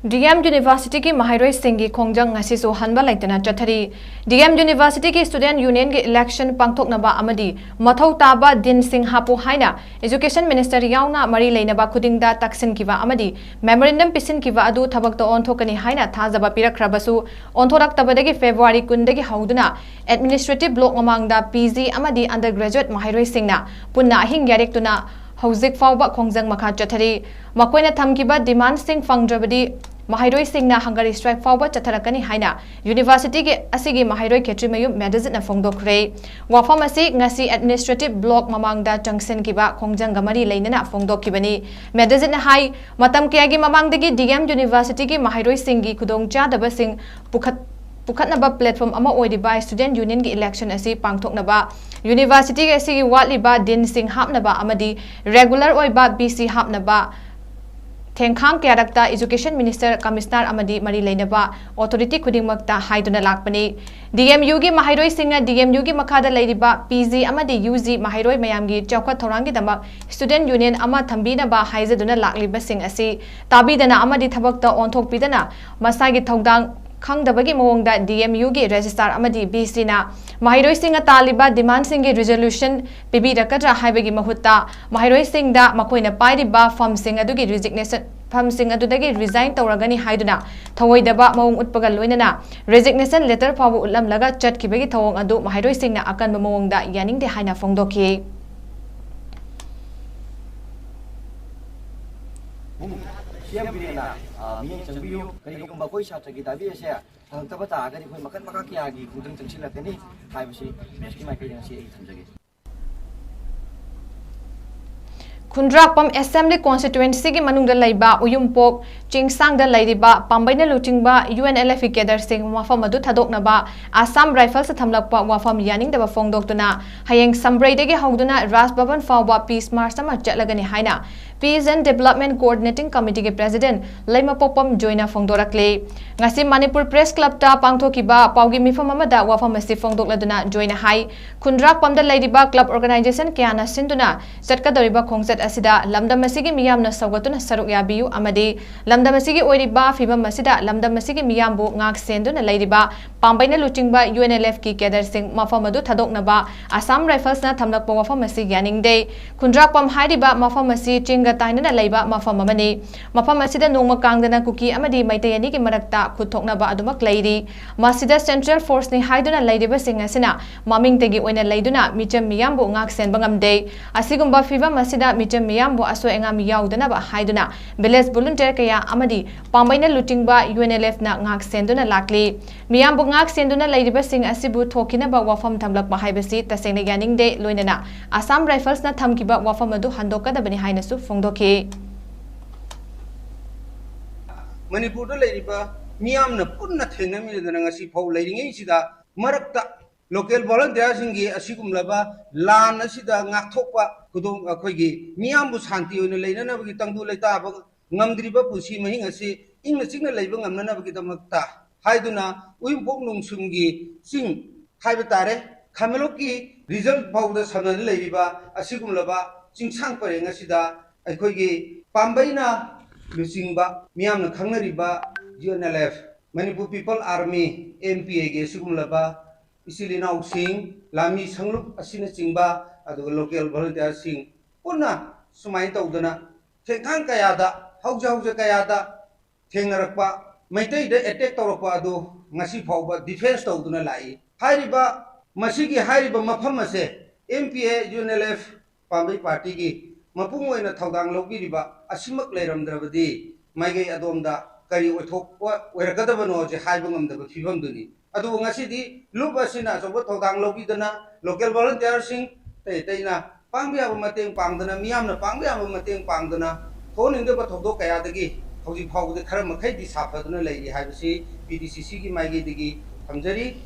D M University ꯒꯤ ꯃꯍꯩꯔꯣꯏꯁꯤꯡꯒꯤ ꯈꯣꯡꯖꯪ ꯉꯁꯤꯁꯨ ꯍꯟꯕ ꯂꯩꯇꯅ ꯆꯠꯊꯔꯤ꯫ D M University ꯒꯤ student union ꯒꯤ election ꯄꯥꯡꯊꯣꯛꯅꯕ ꯑꯃꯗꯤ ꯃꯊꯧ ꯇꯥꯕ ꯗꯤꯟꯁꯤꯡ ꯍꯥꯞꯄꯨ ꯍꯥꯏꯅ education minister ꯌꯥꯎꯅ ꯃꯔꯤ ꯂꯩꯅꯕ ꯈꯨꯗꯤꯡꯗ ꯇꯛꯁꯤꯟꯈꯤꯕ ꯑꯃꯗꯤ memorandum ꯄꯤꯁꯤꯟꯈꯤꯕ ꯑꯗꯨ ꯊꯕꯛꯇ ꯑꯣꯟꯊꯣꯛꯀꯅꯤ ꯍꯥꯏꯅ ꯊꯥꯖꯕ ꯄꯤꯔꯛꯈ꯭ꯔꯕꯁꯨ, ꯑꯣꯟꯊꯣꯔꯛꯇꯕꯗꯒꯤ February ꯀꯨꯟꯗꯒꯤ ꯍꯧꯗꯨꯅ administrative block ꯃꯃꯥꯡꯗ P G ꯑꯃꯗꯤ undergraduate ꯃꯍꯩꯔꯣꯏꯁꯤꯡꯅ ꯄꯨꯟꯅ ꯑꯍꯤꯡ ꯌꯥꯔꯦꯛꯇꯨꯅ ꯍꯧꯖꯤꯛ ꯐꯥꯎꯕ ꯈꯣꯡꯖꯪ ꯃꯈꯥ ꯆꯠꯊꯔꯤ꯫ ꯃꯈꯣꯏꯅ ꯊꯝꯈꯤꯕ demand ꯁꯤꯡ ꯐꯪꯗ꯭ꯔꯕꯗꯤ ꯃꯍꯩꯔꯣꯏꯁꯤꯡꯅ hunger strike ꯐꯥꯎꯕ ꯆꯠꯊꯔꯛꯀꯅꯤ ꯍꯥꯏꯅ ꯌꯨꯅꯤꯚꯔꯁꯤꯇꯤꯒꯤ ꯑꯁꯤꯒꯤ ꯃꯍꯩꯔꯣꯏ ꯈꯦꯇ꯭ꯔꯤꯃꯌꯨꯝ ꯃꯦꯗꯖꯤꯠꯅ ꯐꯣꯡꯗꯣꯛꯈ꯭ꯔꯦ꯫ ꯋꯥꯐꯝ ꯑꯁꯤ ꯉꯁꯤ administrative block ꯃꯃꯥꯡꯗ ꯆꯪꯁꯤꯟꯈꯤꯕ ꯈꯣꯡꯖꯪꯒ ꯃꯔꯤ ꯂꯩꯅꯅ ꯐꯣꯡꯗꯣꯛꯈꯤꯕꯅꯤ꯫ ꯃꯦꯗꯖꯤꯠꯅ ꯍꯥꯏ, ꯃꯇꯝ ꯀꯌꯥꯒꯤ ꯃꯃꯥꯡꯗꯒꯤ ꯗꯤ ꯑꯦꯝ ꯌꯨꯅꯤꯚꯔꯁꯤꯇꯤꯒꯤ ꯃꯍꯩꯔꯣꯏꯁꯤꯡꯒꯤ ꯈꯨꯗꯣꯡꯆꯥꯗꯕꯁꯤꯡ ꯄꯨꯈꯠ-, ꯄꯨꯈꯠꯅꯕ platform ꯑꯃ ꯑꯣꯏꯔꯤꯕ student unionꯒꯤ election ꯑꯁꯤ ꯄꯥꯡꯊꯣꯛꯅꯕ, ꯌꯨꯅꯤꯚꯔꯁꯤꯇꯤ ꯑꯁꯤꯒꯤ ꯋꯥꯠꯂꯤꯕ deanꯁꯤꯡ ꯍꯥꯞꯅꯕ ꯑꯃꯗꯤ regular ꯑꯣꯏꯕ V C ꯍꯥꯞꯅꯕ ꯊꯦꯡꯈꯥꯡ ꯀꯌꯥꯔꯛꯇ education minister, commissioner ꯑꯃꯗꯤ ꯃꯔꯤ ꯂꯩꯅꯕ authority ꯈꯨꯗꯤꯡꯃꯛꯇ ꯍꯥꯏꯗꯨꯅ ꯂꯥꯛꯄꯅꯤ꯫ D M Uꯒꯤ ꯃꯍꯩꯔꯣꯏꯁꯤꯡꯅ D M Uꯒꯤ ꯃꯈꯥꯗ ꯂꯩꯔꯤꯕ P G ꯑꯃꯗꯤ U G ꯃꯍꯩꯔꯣꯏ ꯃꯌꯥꯝꯒꯤ ꯆꯥꯎꯈꯠ ꯊꯧꯔꯥꯡꯒꯤꯗꯃꯛ student union ꯑꯃ ꯊꯝꯕꯤꯅꯕ ꯍꯥꯏꯖꯗꯨꯅ ꯂꯥꯛꯂꯤꯕꯁꯤꯡ ꯑꯁꯤ ꯇꯥꯕꯤꯗꯅ ꯑꯃꯗꯤ ꯊꯕꯛꯇ ꯑꯣꯟꯊꯣꯛꯄꯤꯗꯅ ꯃꯁꯥꯒꯤ ꯊꯧꯗꯥꯡ ꯈꯪꯗꯕꯒꯤ ꯃꯑꯣꯡꯗ D M Uꯒꯤ registrar ꯑꯃꯗꯤ V Cꯅ ꯃꯍꯩꯔꯣꯏꯁꯤꯡꯅ ꯇꯥꯜꯂꯤꯕ demandꯁꯤꯡꯒꯤ resolution ꯄꯤꯕꯤꯔꯛꯀꯗ꯭ꯔꯥ ꯍꯥꯏꯕꯒꯤ ꯃꯍꯨꯠꯇ ꯃꯍꯩꯔꯣꯏꯁꯤꯡꯗ ꯃꯈꯣꯏꯅ ꯄꯥꯏꯔꯤꯕ firmꯁꯤꯡ ꯑꯗꯨꯒꯤ resignation, firmꯁꯤꯡ ꯑꯗꯨꯗꯒꯤ resign ꯇꯧꯔꯒꯅꯤ ꯍꯥꯏꯗꯨꯅ ꯊꯧꯑꯣꯏꯗꯕ ꯃꯑꯣꯡ ꯎꯠꯄꯒ ꯂꯣꯏꯅꯅ resignation letter ꯐꯥꯎꯕ ꯎꯠꯂꯝꯂꯒ ꯆꯠꯈꯤꯕꯒꯤ ꯊꯧꯑꯣꯡ ꯑꯗꯨ ꯃꯍꯩꯔꯣꯏꯁꯤꯡꯅ ꯑꯀꯟꯕ ꯃꯑꯣꯡꯗ ꯌꯥꯅꯤꯡꯗꯦ ꯍꯥꯏꯅ ꯐꯣꯡꯗꯣꯛꯈꯤ꯫ ꯁꯤ ꯑꯦꯝ ꯕꯤꯔꯦꯟꯅ, ꯑ, ꯃꯤꯠꯌꯦꯡ ꯆꯪꯕꯤꯌꯨ꯫ ꯀꯔꯤꯒꯨꯝꯕ ꯑꯩꯈꯣꯏ ꯁꯥꯇ꯭ꯔꯒꯤ ꯗꯥꯕꯤ ꯑꯁꯦ ꯐꯪꯉꯛꯇꯕ ꯇꯥꯔꯒꯗꯤ ꯑꯩꯈꯣꯏ ꯃꯈꯜ ꯃꯈꯥ ꯀꯌꯥꯒꯤ ꯈꯣꯡꯖꯪ ꯆꯪꯁꯤꯜꯂꯛꯀꯅꯤ ꯍꯥꯏꯕꯁꯤ pressꯀꯤ ꯃꯥꯏꯀꯩꯗ ꯉꯁꯤ ꯑꯩ ꯊꯝꯖꯒꯦ꯫ ꯈꯨꯟꯗ꯭ꯔꯥꯛꯄꯝ Assembly Constituencyꯒꯤ ꯃꯅꯨꯡꯗ ꯂꯩꯕ ꯎꯌꯨꯝꯄꯣꯛ ꯆꯤꯡꯁꯥꯡꯗ ꯂꯩꯔꯤꯕ ꯄꯥꯝꯕꯩꯅ ꯂꯨꯆꯤꯡꯕ U N L F ꯀꯤ cadreꯁꯤꯡ ꯃꯐꯝ ꯑꯗꯨ ꯊꯥꯗꯣꯛꯅꯕ ꯑꯁꯥꯝ Riflesꯇ ꯊꯝꯂꯛꯄ ꯋꯥꯐꯝ ꯌꯥꯅꯤꯡꯗꯕ ꯐꯣꯡꯗꯣꯛꯇꯨꯅ ꯍꯌꯦꯡ ꯁꯝꯕ꯭ꯔꯩꯗꯒꯤ ꯍꯧꯗꯨꯅ ꯔꯥꯖ ꯚꯕꯟ ꯐꯥꯎꯕ peace march ꯑꯃ ꯆꯠꯂꯒꯅꯤ ꯍꯥꯏꯅ Peace and Development Coordinating Committeeꯒꯤ President ꯂꯩꯃꯄꯣꯛꯄꯝ ꯖꯣꯏꯅ ꯐꯣꯡꯗꯣꯔꯛꯂꯤ꯫ ꯉꯁꯤ ꯃꯅꯤꯄꯨꯔ Press Clubꯇ ꯄꯥꯡꯊꯣꯛꯈꯤꯕ ꯄꯥꯎꯒꯤ ꯃꯤꯐꯝ ꯑꯃꯗ ꯋꯥꯐꯝ ꯑꯁꯤ ꯐꯣꯡꯗꯣꯛꯂꯗꯨꯅ ꯖꯣꯏꯅ ꯍꯥꯏ, ꯈꯨꯟꯗ꯭ꯔꯥꯛꯄꯝꯗ ꯂꯩꯔꯤꯕ club organisation ꯀꯌꯥꯅ ꯁꯤꯟꯗꯨꯅ ꯆꯠꯀꯗꯧꯔꯤꯕ ꯈꯣꯡꯆꯠ ꯑꯁꯤꯗ ꯂꯝꯗꯝ ꯑꯁꯤꯒꯤ ꯃꯤꯌꯥꯝꯅ ꯁꯧꯒꯠꯇꯨꯅ ꯁꯔꯨꯛ ꯌꯥꯕꯤꯌꯨ ꯑꯃꯗꯤ ꯂꯝꯗꯝ ꯑꯁꯤꯒꯤ ꯑꯣꯏꯔꯤꯕ ꯐꯤꯕꯝ ꯑꯁꯤꯗ ꯂꯝꯗꯝ ꯑꯁꯤꯒꯤ ꯃꯤꯌꯥꯝꯕꯨ ꯉꯥꯛ ꯁꯦꯟꯗꯨꯅ ꯂꯩꯔꯤꯕ ꯄꯥꯝꯕꯩꯅ ꯂꯨꯆꯤꯡꯕ UNLFꯀꯤ cadreꯁꯤꯡ ꯃꯐꯝ ꯑꯗꯨ ꯊꯥꯗꯣꯛꯅꯕ Assam Riflesꯅ ꯊꯝꯂꯛꯄ ꯋꯥꯐꯝ ꯑꯁꯤ ꯌꯥꯅꯤꯡꯗꯦ꯫ ꯈꯨꯟꯗ꯭ꯔꯥꯛꯄꯝ ꯍꯥꯏꯔꯤꯕ ꯃꯐꯝ ꯑꯁꯤ ꯆꯤꯡꯒ ꯇꯥꯏꯅꯅ ꯂꯩꯕ ꯃꯐꯝ ꯑꯃꯅꯤ꯫ ꯃꯐꯝ ꯑꯁꯤꯗ ꯅꯣꯡꯃ ꯀꯥꯡꯗꯅ ꯀꯨꯀꯤ ꯑꯃꯗꯤ ꯃꯩꯇꯩ ꯑꯅꯤꯒꯤ ꯃꯔꯛꯇ ꯈꯨꯠ ꯊꯣꯛꯅꯕ ꯑꯗꯨꯃꯛ ꯂꯩꯔꯤ꯫ ꯃꯁꯤꯗ Central Forceꯅꯤ ꯍꯥꯏꯗꯨꯅ ꯂꯩꯔꯤꯕꯁꯤꯡ ꯑꯁꯤꯅ ꯃꯃꯤꯡꯇꯒꯤ ꯑꯣꯏꯅ ꯂꯩꯗꯨꯅ ꯃꯤꯆꯝ ꯃꯤꯌꯥꯝꯕꯨ ꯉꯥꯛ ꯁꯦꯟꯕ ꯉꯝꯗꯦ꯫ ꯑꯁꯤꯒꯨꯝꯕ ꯐꯤꯚꯝ ꯑꯁꯤꯗ ꯃꯤꯆꯝ ꯃꯤꯌꯥꯝꯕꯨ ꯑꯁꯣꯏ ꯑꯉꯥꯝ ꯌꯥꯎꯗꯅꯕ ꯍꯥꯏꯗꯨꯅ village volunteer ꯀꯌꯥ ꯑꯃꯗꯤ ꯄꯥꯝꯕꯩꯅ ꯂꯨꯆꯤꯡꯕ UNLFꯅ ꯉꯥꯛ ꯁꯦꯟꯗꯨꯅ ꯂꯥꯛꯂꯤ꯫ ꯃꯤꯌꯥꯝꯕꯨ ꯉꯥꯛ ꯁꯦꯟꯗꯨꯅ ꯂꯩꯔꯤꯕꯁꯤꯡ ꯑꯁꯤꯕꯨ ꯊꯣꯛꯈꯤꯅꯕ ꯋꯥꯐꯝ ꯊꯝꯂꯛꯄ ꯍꯥꯏꯕꯁꯤ ꯇꯁꯦꯡꯅ ꯌꯥꯅꯤꯡꯗꯦ, ꯂꯣꯏꯅꯅ Assam Riflesꯅ ꯊꯝꯈꯤꯕ ꯋꯥꯐꯝ ꯑꯗꯨ ꯍꯟꯗꯣꯛꯀꯗꯕꯅꯤ ꯍꯥꯏꯅꯁꯨ ꯐꯣꯡꯗꯣꯛꯈꯤ꯫ ꯃꯅꯤꯄꯨꯔꯗ ꯂꯩꯔꯤꯕ ꯃꯤꯌꯥꯝꯅ ꯄꯨꯟꯅ ꯊꯦꯡꯅꯃꯤꯟꯅꯗꯅ ꯉꯁꯤ ꯐꯥꯎ ꯂꯩꯔꯤꯉꯩꯁꯤꯗ ꯃꯔꯛꯇ local volunteerꯁꯤꯡꯒꯤ ꯑꯁꯤꯒꯨꯝꯂꯕ ꯂꯥꯟ ꯑꯁꯤꯗ ꯉꯥꯛꯊꯣꯛꯄ ꯈꯨꯗꯣꯡ, ꯑꯩꯈꯣꯏꯒꯤ ꯃꯤꯌꯥꯝꯕꯨ ꯁꯥꯟꯇꯤ ꯑꯣꯏꯅ ꯂꯩꯅꯅꯕꯒꯤ ꯇꯪꯗꯨ ꯂꯩꯇꯥꯕ ꯉꯝꯗ꯭ꯔꯤꯕ ꯄꯨꯟꯁꯤ ꯃꯍꯤꯡ ꯑꯁꯤ ꯏꯪꯅ ꯆꯤꯛꯅ ꯂꯩꯕ ꯉꯝꯅꯅꯕꯒꯤꯗꯃꯛꯇ ꯍꯥꯏꯗꯨꯅ ꯎꯌꯨꯝꯄꯣꯛ ꯅꯣꯡꯁꯨꯝꯒꯤ ꯆꯤꯡ ꯍꯥꯏꯕ ꯇꯥꯔꯦ, ꯈꯥꯃꯦꯂꯣꯛꯀꯤ result ꯐꯥꯎꯗ ꯁꯝꯅꯅ ꯂꯩꯔꯤꯕ ꯑꯁꯤꯒꯨꯝꯂꯕ ꯆꯤꯡꯁꯥꯡ ꯄꯔꯦꯡ ꯑꯁꯤꯗ ꯑꯩꯈꯣꯏꯒꯤ ꯄꯥꯝꯕꯩꯅ ꯂꯨꯆꯤꯡꯕ ꯃꯤꯌꯥꯝꯅ ꯈꯪꯅꯔꯤꯕ UNLF, Manipur People Army, MPAꯒꯤ ꯑꯁꯤꯒꯨꯝꯂꯕ ꯏꯆꯤꯜ ꯏꯅꯥꯎꯁꯤꯡ, ꯂꯥꯟꯃꯤ ꯁꯪꯂꯨꯞ ꯑꯁꯤꯅꯆꯤꯡꯕ, ꯑꯗꯨꯒ local volunteerꯁꯤꯡ ꯄꯨꯟꯅ ꯁꯨꯃꯥꯏꯅ ꯇꯧꯗꯅ ꯊꯦꯡꯈꯥꯡ ꯀꯌꯥꯗ, ꯍꯧꯖ ꯍꯧꯖ ꯀꯌꯥꯗ ꯊꯦꯡꯅꯔꯛꯄ, ꯃꯩꯇꯩꯗ attack ꯇꯧꯔꯛꯄ ꯑꯗꯨ ꯉꯁꯤ ꯐꯥꯎꯕ defence ꯇꯧꯗꯨꯅ ꯂꯥꯛꯏ꯫ ꯍꯥꯏꯔꯤꯕ, ꯃꯁꯤꯒꯤ ꯍꯥꯏꯔꯤꯕ ꯃꯐꯝ ꯑꯁꯦ MPA UNLF ꯄꯥꯝꯕꯩ partyꯒꯤ ꯃꯄꯨꯡ ꯑꯣꯏꯅ ꯊꯧꯗꯥꯡ ꯂꯧꯕꯤꯔꯤꯕ ꯑꯁꯤꯃꯛ ꯂꯩꯔꯝꯗ꯭ꯔꯕꯗꯤ ꯃꯥꯏꯀꯩ ꯑꯗꯣꯝꯗ ꯀꯔꯤ ꯑꯣꯏꯊꯣꯛꯄ ꯑꯣꯏꯔꯛꯀꯗꯕꯅꯣꯁꯦ ꯍꯥꯏꯕ ꯉꯝꯗꯕ ꯐꯤꯕꯝꯗꯨꯅꯤ꯫ ꯑꯗꯨꯕꯨ ꯉꯁꯤꯗꯤ ꯂꯨꯞ ꯑꯁꯤꯅ ꯑꯆꯧꯕ ꯊꯧꯗꯥꯡ ꯂꯧꯕꯤꯗꯅ local volunteerꯁꯤꯡ, ꯑꯇꯩ ꯑꯇꯩꯅ ꯄꯥꯡꯕ ꯌꯥꯕ ꯃꯇꯦꯡ ꯄꯥꯡꯗꯅ, ꯃꯤꯌꯥꯝꯅ ꯄꯥꯡꯕ ꯌꯥꯕ ꯃꯇꯦꯡ ꯄꯥꯡꯗꯅ ꯊꯣꯛꯍꯟꯅꯤꯡꯗꯕ ꯊꯧꯗꯣꯛ ꯀꯌꯥꯗꯒꯤ ꯍꯧꯖꯤꯛ ꯐꯥꯎꯕꯗ ꯈꯔ ꯃꯈꯩꯗꯤ ꯁꯥꯐꯗꯨꯅ ꯂꯩꯔꯤ ꯍꯥꯏꯕꯁꯤ PDCCꯒꯤ ꯃꯥꯏꯀꯩꯗꯒꯤ ꯊꯝꯖꯔꯤ꯫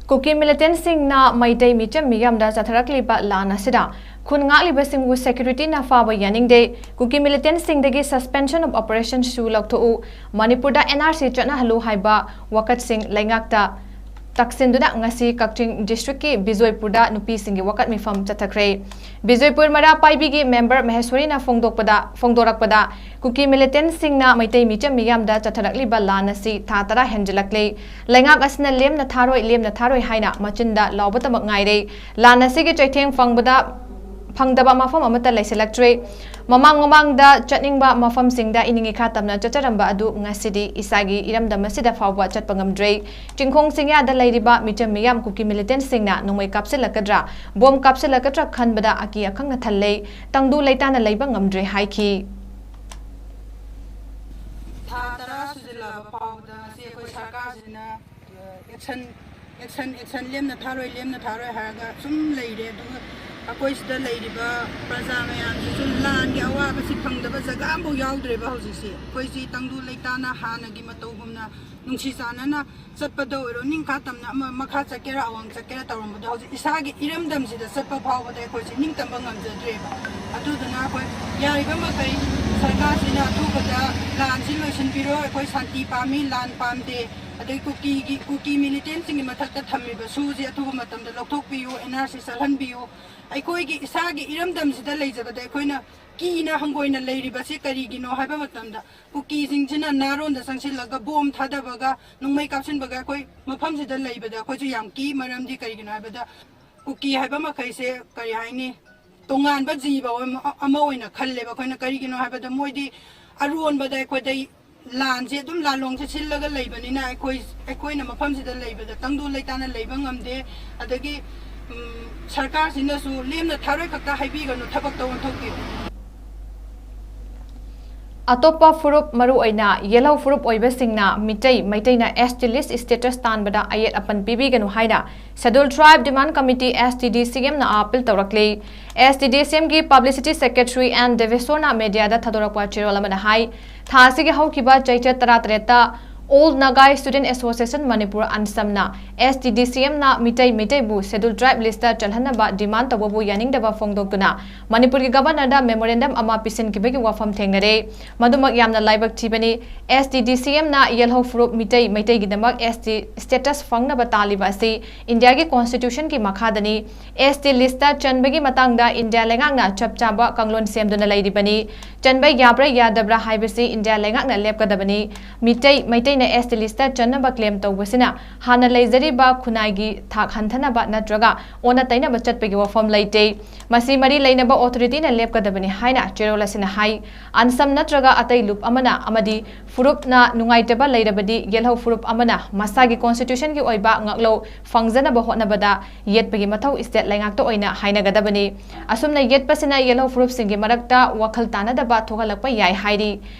ꯀꯨꯀꯤ militantꯁꯤꯡꯅ ꯃꯩꯇꯩ ꯃꯤꯆꯝ ꯃꯤꯌꯥꯝꯗ ꯆꯠꯊꯔꯛꯂꯤꯕ ꯂꯥꯟ ꯑꯁꯤꯗ ꯈꯨꯟ ꯉꯥꯛꯂꯤꯕꯁꯤꯡꯕꯨ securityꯅ ꯐꯥꯕ ꯌꯥꯅꯤꯡꯗꯦ꯫ ꯀꯨꯀꯤ militantꯁꯤꯡꯗꯒꯤ suspension of operationꯁꯨ ꯂꯧꯊꯣꯛꯎ꯫ ꯃꯅꯤꯄꯨꯔꯗ NRC ꯆꯠꯅꯍꯜꯂꯨ ꯍꯥꯏꯕ ꯋꯥꯀꯠꯁꯤꯡ ꯂꯩꯉꯥꯛꯇ ꯇꯛꯁꯤꯟꯗꯨꯅ ꯉꯁꯤ ꯀꯛꯆꯤꯡ district ꯀꯤ ꯕꯤꯖꯣꯏꯄꯨꯔꯗ ꯅꯨꯄꯤꯁꯤꯡꯒꯤ ꯋꯥꯀꯠ ꯃꯤꯐꯝ ꯆꯠꯊꯈ꯭ꯔꯦ꯫ ꯕꯤꯖꯣꯏꯄꯨꯔ ꯃꯩꯔꯥ ꯄꯥꯏꯕꯤꯒꯤ member ꯃꯍꯦꯁ꯭ꯋꯔꯤꯅ ꯐꯣꯡꯗꯣꯛꯄꯗ, ꯐꯣꯡꯗꯣꯔꯛꯄꯗ, ꯀꯨꯀꯤ militant ꯁꯤꯡꯅ ꯃꯩꯇꯩ ꯃꯤꯆꯝ ꯃꯤꯌꯥꯝꯗ ꯆꯠꯊꯔꯛꯂꯤꯕ ꯂꯥꯟ ꯑꯁꯤ ꯊꯥ ꯇꯔꯥ ꯍꯦꯟꯖꯤꯜꯂꯛꯂꯦ꯫ ꯂꯩꯉꯥꯛ ꯑꯁꯤꯅ ꯂꯦꯝꯅ ꯊꯥꯔꯣꯏ, ꯂꯦꯝꯅ ꯊꯥꯔꯣꯏ ꯍꯥꯏꯅ ꯃꯆꯤꯟꯗ ꯂꯥꯎꯕꯇꯃꯛ ꯉꯥꯏꯔꯦ꯫ ꯂꯥꯟ ꯑꯁꯤꯒꯤ ꯆꯩꯊꯦꯡ ꯐꯪꯕꯗ, ꯐꯪꯗꯕ ꯃꯐꯝ ꯑꯃꯠꯇ ꯂꯩꯁꯤꯜꯂꯛꯇ꯭ꯔꯦ꯫ ꯃꯃꯥꯡ ꯃꯃꯥꯡꯗ ꯆꯠꯅꯤꯡꯕ ꯃꯐꯝꯁꯤꯡꯗ ꯏꯅꯤꯡ ꯏꯈꯥ ꯇꯝꯅ ꯆꯠꯆꯔꯝꯕ ꯑꯗꯨ ꯉꯁꯤꯗꯤ ꯏꯁꯥꯒꯤ ꯏꯔꯝꯗꯝ ꯑꯁꯤꯗ ꯐꯥꯎꯕ ꯆꯠꯄ ꯉꯝꯗ꯭ꯔꯦ꯫ ꯆꯤꯡꯈꯣꯡ ꯆꯤꯡꯌꯥꯗ ꯂꯩꯔꯤꯕ ꯃꯤꯆꯝ ꯃꯤꯌꯥꯝ ꯀꯨꯀꯤ militant ꯁꯤꯡꯅ ꯅꯣꯡꯃꯩ ꯀꯥꯞꯁꯤꯜꯂꯛꯀꯗ꯭ꯔꯥ, ꯕꯣꯝ ꯀꯥꯞꯁꯤꯜꯂꯛꯀꯗ꯭ꯔꯥ ꯈꯟꯕꯗ ꯑꯀꯤ ꯑꯈꯪꯅ ꯊꯜꯂꯦ꯫ ꯇꯪꯗꯨ ꯂꯩꯇꯥꯅ ꯂꯩꯕ ꯉꯝꯗ꯭ꯔꯦ ꯍꯥꯏꯈꯤ꯫ ꯊꯥ ꯇꯔꯥ ꯁꯨꯖꯤꯜꯂꯛꯑꯕ ꯐꯥꯎꯕꯗ ꯉꯁꯤ ꯑꯩꯈꯣꯏ ꯁꯔꯀꯥꯔꯁꯤꯅ, ꯑ, action, action, action ꯂꯦꯝꯅ ꯊꯥꯔꯣꯏ, ꯂꯦꯝꯅ ꯊꯥꯔꯣꯏ ꯍꯥꯏꯔꯒ ꯁꯨꯝ ꯂꯩꯔꯦ꯫ ꯑꯗꯨꯒ ꯑꯩꯈꯣꯏ ꯁꯤꯗ ꯂꯩꯔꯤꯕ ꯄ꯭ꯔꯖꯥ ꯃꯌꯥꯝꯁꯤꯁꯨ ꯂꯥꯟꯒꯤ ꯑꯋꯥꯕꯁꯤ ꯐꯪꯗꯕ ꯖꯒꯥ ꯑꯃꯐꯥꯎ ꯌꯥꯎꯗ꯭ꯔꯦꯕ ꯍꯧꯖꯤꯛꯁꯤ꯫ ꯑꯩꯈꯣꯏꯁꯤ ꯇꯪꯗꯨ ꯂꯩꯇꯥꯅ ꯍꯥꯟꯅꯒꯤ ꯃꯇꯧꯒꯨꯝꯅ ꯅꯨꯡꯁꯤ ꯆꯥꯟꯅꯅ ꯆꯠꯄꯗ ꯑꯣꯏꯔꯣ, ꯅꯤꯡꯈꯥ ꯇꯝꯅ ꯑꯃ ꯃꯈꯥ ꯆꯠꯀꯦꯔꯥ, ꯑꯋꯥꯡ ꯆꯠꯀꯦꯔꯥ ꯇꯧꯔꯝꯕꯗꯣ, ꯍꯧꯖꯤꯛ ꯏꯁꯥꯒꯤ ꯏꯔꯝꯗꯝꯁꯤꯗ ꯆꯠꯄ ꯐꯥꯎꯕꯗ ꯑꯩꯈꯣꯏꯁꯦ ꯅꯤꯡꯇꯝꯕ ꯉꯝꯖꯗ꯭ꯔꯦꯕ꯫ ꯑꯗꯨꯗꯨꯅ ꯑꯩꯈꯣꯏ ꯌꯥꯔꯤꯕ ꯃꯈꯩ ꯁꯔꯀꯥꯔꯁꯤꯅ ꯑꯊꯨꯕꯗ ꯂꯥꯟꯁꯤ ꯂꯣꯏꯁꯤꯟꯕꯤꯔꯣ, ꯑꯩꯈꯣꯏ ꯁꯥꯟꯇꯤ ꯄꯥꯝꯃꯤ, ꯂꯥꯟ ꯄꯥꯝꯗꯦ꯫ ꯑꯗꯩ ꯀꯨꯀꯤꯒꯤ, ꯀꯨꯀꯤ militant ꯁꯤꯡꯒꯤ ꯃꯊꯛꯇ ꯊꯝꯃꯤꯕ ꯁꯨꯁꯦ ꯑꯊꯨꯕ ꯃꯇꯝꯗ ꯂꯧꯊꯣꯛꯄꯤꯌꯨ, N R C ꯆꯠꯍꯟꯕꯤꯌꯨ꯫ ꯑꯩꯈꯣꯏꯒꯤ ꯏꯁꯥꯒꯤ ꯏꯔꯝꯗꯝꯁꯤꯗ ꯂꯩꯖꯕꯗ ꯑꯩꯈꯣꯏꯅ ꯀꯤꯅ ꯍꯪꯒꯣꯏꯅ ꯂꯩꯔꯤꯕꯁꯤ ꯀꯔꯤꯒꯤꯅꯣ ꯍꯥꯏꯕ ꯃꯇꯝꯗ, ꯀꯨꯀꯤꯁꯤꯡꯁꯤꯅ ꯅꯥꯔꯣꯟꯗ ꯆꯪꯁꯤꯜꯂꯒ ꯕꯣꯝ ꯊꯥꯗꯕꯒ ꯅꯣꯡꯃꯩ ꯀꯥꯞꯁꯤꯟꯕꯒ ꯑꯩꯈꯣꯏ ꯃꯐꯝꯁꯤꯗ ꯂꯩꯕꯗ ꯑꯩꯈꯣꯏꯁꯨ ꯌꯥꯝ ꯀꯤ꯫ ꯃꯔꯝꯗꯤ ꯀꯔꯤꯒꯤꯅꯣ ꯍꯥꯏꯕꯗ, ꯀꯨꯀꯤ ꯍꯥꯏꯕ ꯃꯈꯩꯁꯦ, ꯀꯔꯤ ꯍꯥꯏꯅꯤ, ꯇꯣꯉꯥꯟꯕ ꯖꯤꯕ ꯑꯃ, ꯑꯃ ꯑꯣꯏꯅ ꯈꯜꯂꯦꯕ ꯑꯩꯈꯣꯏꯅ꯫ ꯀꯔꯤꯒꯤꯅꯣ ꯍꯥꯏꯕꯗ ꯃꯣꯏꯗꯤ ꯑꯔꯣꯟꯕꯗ ꯑꯩꯈꯣꯏꯗ ꯂꯥꯟꯁꯦ ꯑꯗꯨꯝ ꯂꯥꯂꯣꯡꯁꯦ ꯁꯤꯜꯂꯒ ꯂꯩꯕꯅꯤꯅ ꯑꯩꯈꯣꯏ, ꯑꯩꯈꯣꯏꯅ ꯃꯐꯝꯁꯤꯗ ꯂꯩꯕꯗ ꯇꯪꯗꯨ ꯂꯩꯇꯥꯅ ꯂꯩꯕ ꯉꯝꯗꯦ꯫ ꯑꯗꯒꯤ, ꯎꯝ, ꯁꯔꯀꯥꯔꯁꯤꯅꯁꯨ ꯂꯦꯝꯅ ꯊꯥꯔꯣꯏ ꯈꯛꯇ ꯍꯥꯏꯕꯤꯒꯅꯨ, ꯊꯕꯛꯇ ꯑꯣꯟꯊꯣꯛꯄꯤꯌꯨ꯫ ꯑꯇꯣꯞꯄ ꯐꯨꯔꯨꯞ, ꯃꯔꯨꯑꯣꯏꯅ ꯌꯦꯜꯍꯧ ꯐꯨꯔꯨꯞ ꯑꯣꯏꯕꯁꯤꯡꯅ Meitei, ꯃꯩꯇꯩꯅ S T list status ꯇꯥꯟꯕꯗ ꯑꯌꯦꯠ ꯑꯄꯟ ꯄꯤꯕꯤꯒꯅꯨ ꯍꯥꯏꯅ Scheduled Tribe Demand Committee, S T D C M ꯅ appeal ꯇꯧꯔꯛꯂꯤ꯫ S T D C M ꯒꯤ publicity secretary N ꯗꯦꯕꯦꯁꯣꯔꯅ media ꯗ ꯊꯥꯗꯣꯔꯛꯄ ꯆꯦꯔꯣꯜ ꯑꯃꯗ ꯍꯥꯏ, ꯊꯥ ꯑꯁꯤꯒꯤ ꯍꯧꯈꯤꯕ ꯆꯩꯆꯠ ꯇꯔꯥꯇꯔꯦꯠꯇ All Nagai Student Association Manipur, ꯑꯟꯁꯝꯅ STDCMꯅ Meitei ꯃꯩꯇꯩꯕꯨ Scheduled Tribe listꯇ ꯆꯜꯍꯟꯅꯕ demand ꯇꯧꯕꯕꯨ ꯌꯥꯅꯤꯡꯗꯕ ꯐꯣꯡꯗꯣꯛꯇꯨꯅ ꯃꯅꯤꯄꯨꯔꯒꯤ Governorꯗ memorandum ꯑꯃ ꯄꯤꯁꯤꯟꯈꯤꯕꯒꯤ ꯋꯥꯐꯝ ꯊꯦꯡꯅꯔꯦ꯫ ꯃꯗꯨꯃꯛ ꯌꯥꯝꯅ ꯂꯥꯏꯕꯛ ꯊꯤꯕꯅꯤ꯫ STDCMꯅ ꯌꯦꯜꯍꯧ ꯐꯨꯔꯨꯞ ꯃꯤꯇꯩ ꯃꯩꯇꯩꯒꯤꯗꯃꯛ ST status ꯐꯪꯅꯕ ꯇꯥꯜꯂꯤꯕ ꯑꯁꯤ ꯏꯟꯗꯤꯌꯥꯒꯤ Constitutionꯒꯤ ꯃꯈꯥꯗꯅꯤ꯫ ST listꯇ ꯆꯟꯕꯒꯤ ꯃꯇꯥꯡꯗ ꯏꯟꯗꯤꯌꯥ ꯂꯩꯉꯥꯛꯅ ꯆꯞ ꯆꯥꯕ ꯀꯥꯡꯂꯣꯟ ꯁꯦꯝꯗꯨꯅ ꯂꯩꯔꯤꯕꯅꯤ꯫ ꯆꯟꯕ ꯌꯥꯕ꯭ꯔꯥ ꯌꯥꯗꯕ꯭ꯔꯥ ꯍꯥꯏꯕꯁꯤ ꯏꯟꯗꯤꯌꯥ ꯂꯩꯉꯥꯛꯅ ꯂꯦꯞꯀꯗꯕꯅꯤ꯫ ꯃꯤꯇꯩ ꯃꯩꯇꯩꯅ ST listꯇ ꯆꯟꯅꯕ claim ꯇꯧꯕꯁꯤꯅ ꯍꯥꯟꯅ ꯂꯩꯖꯔꯤꯕ ꯈꯨꯟꯅꯥꯏꯒꯤ ꯊꯥꯛ ꯍꯟꯊꯅꯕ ꯅꯠꯇ꯭ꯔꯒ ꯑꯣꯟꯅ ꯇꯩꯅꯕ ꯆꯠꯄꯒꯤ ꯋꯥꯐꯝ ꯂꯩꯇꯦ꯫ ꯃꯁꯤ ꯃꯔꯤ ꯂꯩꯅꯕ authorityꯅ ꯂꯦꯞꯀꯗꯕꯅꯤ ꯍꯥꯏꯅ ꯆꯦꯔꯣꯜ ꯑꯁꯤꯅ ꯍꯥꯏ꯫ ꯑꯟꯁꯝ ꯅꯠꯇ꯭ꯔꯒ ꯑꯇꯩ ꯂꯨꯞ ꯑꯃꯅ ꯑꯃꯗꯤ ꯐꯨꯔꯨꯞꯅ ꯅꯨꯡꯉꯥꯏꯇꯕ ꯂꯩꯔꯕꯗꯤ ꯌꯦꯜꯍꯧ ꯐꯨꯔꯨꯞ ꯑꯃꯅ ꯃꯁꯥꯒꯤ Constitutionꯒꯤ ꯑꯣꯏꯕ ꯉꯥꯛꯂꯧ ꯐꯪꯖꯅꯕ ꯍꯣꯠꯅꯕꯗ ꯌꯦꯠꯄꯒꯤ ꯃꯊꯧ state ꯂꯩꯉꯥꯛꯇ ꯑꯣꯏꯅ ꯍꯥꯏꯅꯒꯗꯕꯅꯤ꯫ ꯑꯁꯨꯝꯅ ꯌꯦꯠꯄꯁꯤꯅ ꯌꯦꯜꯍꯧ ꯐꯨꯔꯨꯞꯁꯤꯡꯒꯤ ꯃꯔꯛꯇ ꯋꯥꯈꯜ ꯇꯥꯅꯗꯕ ꯊꯣꯛꯍꯜꯂꯛꯄ ꯌꯥꯏ ꯍꯥꯏꯔꯤ꯫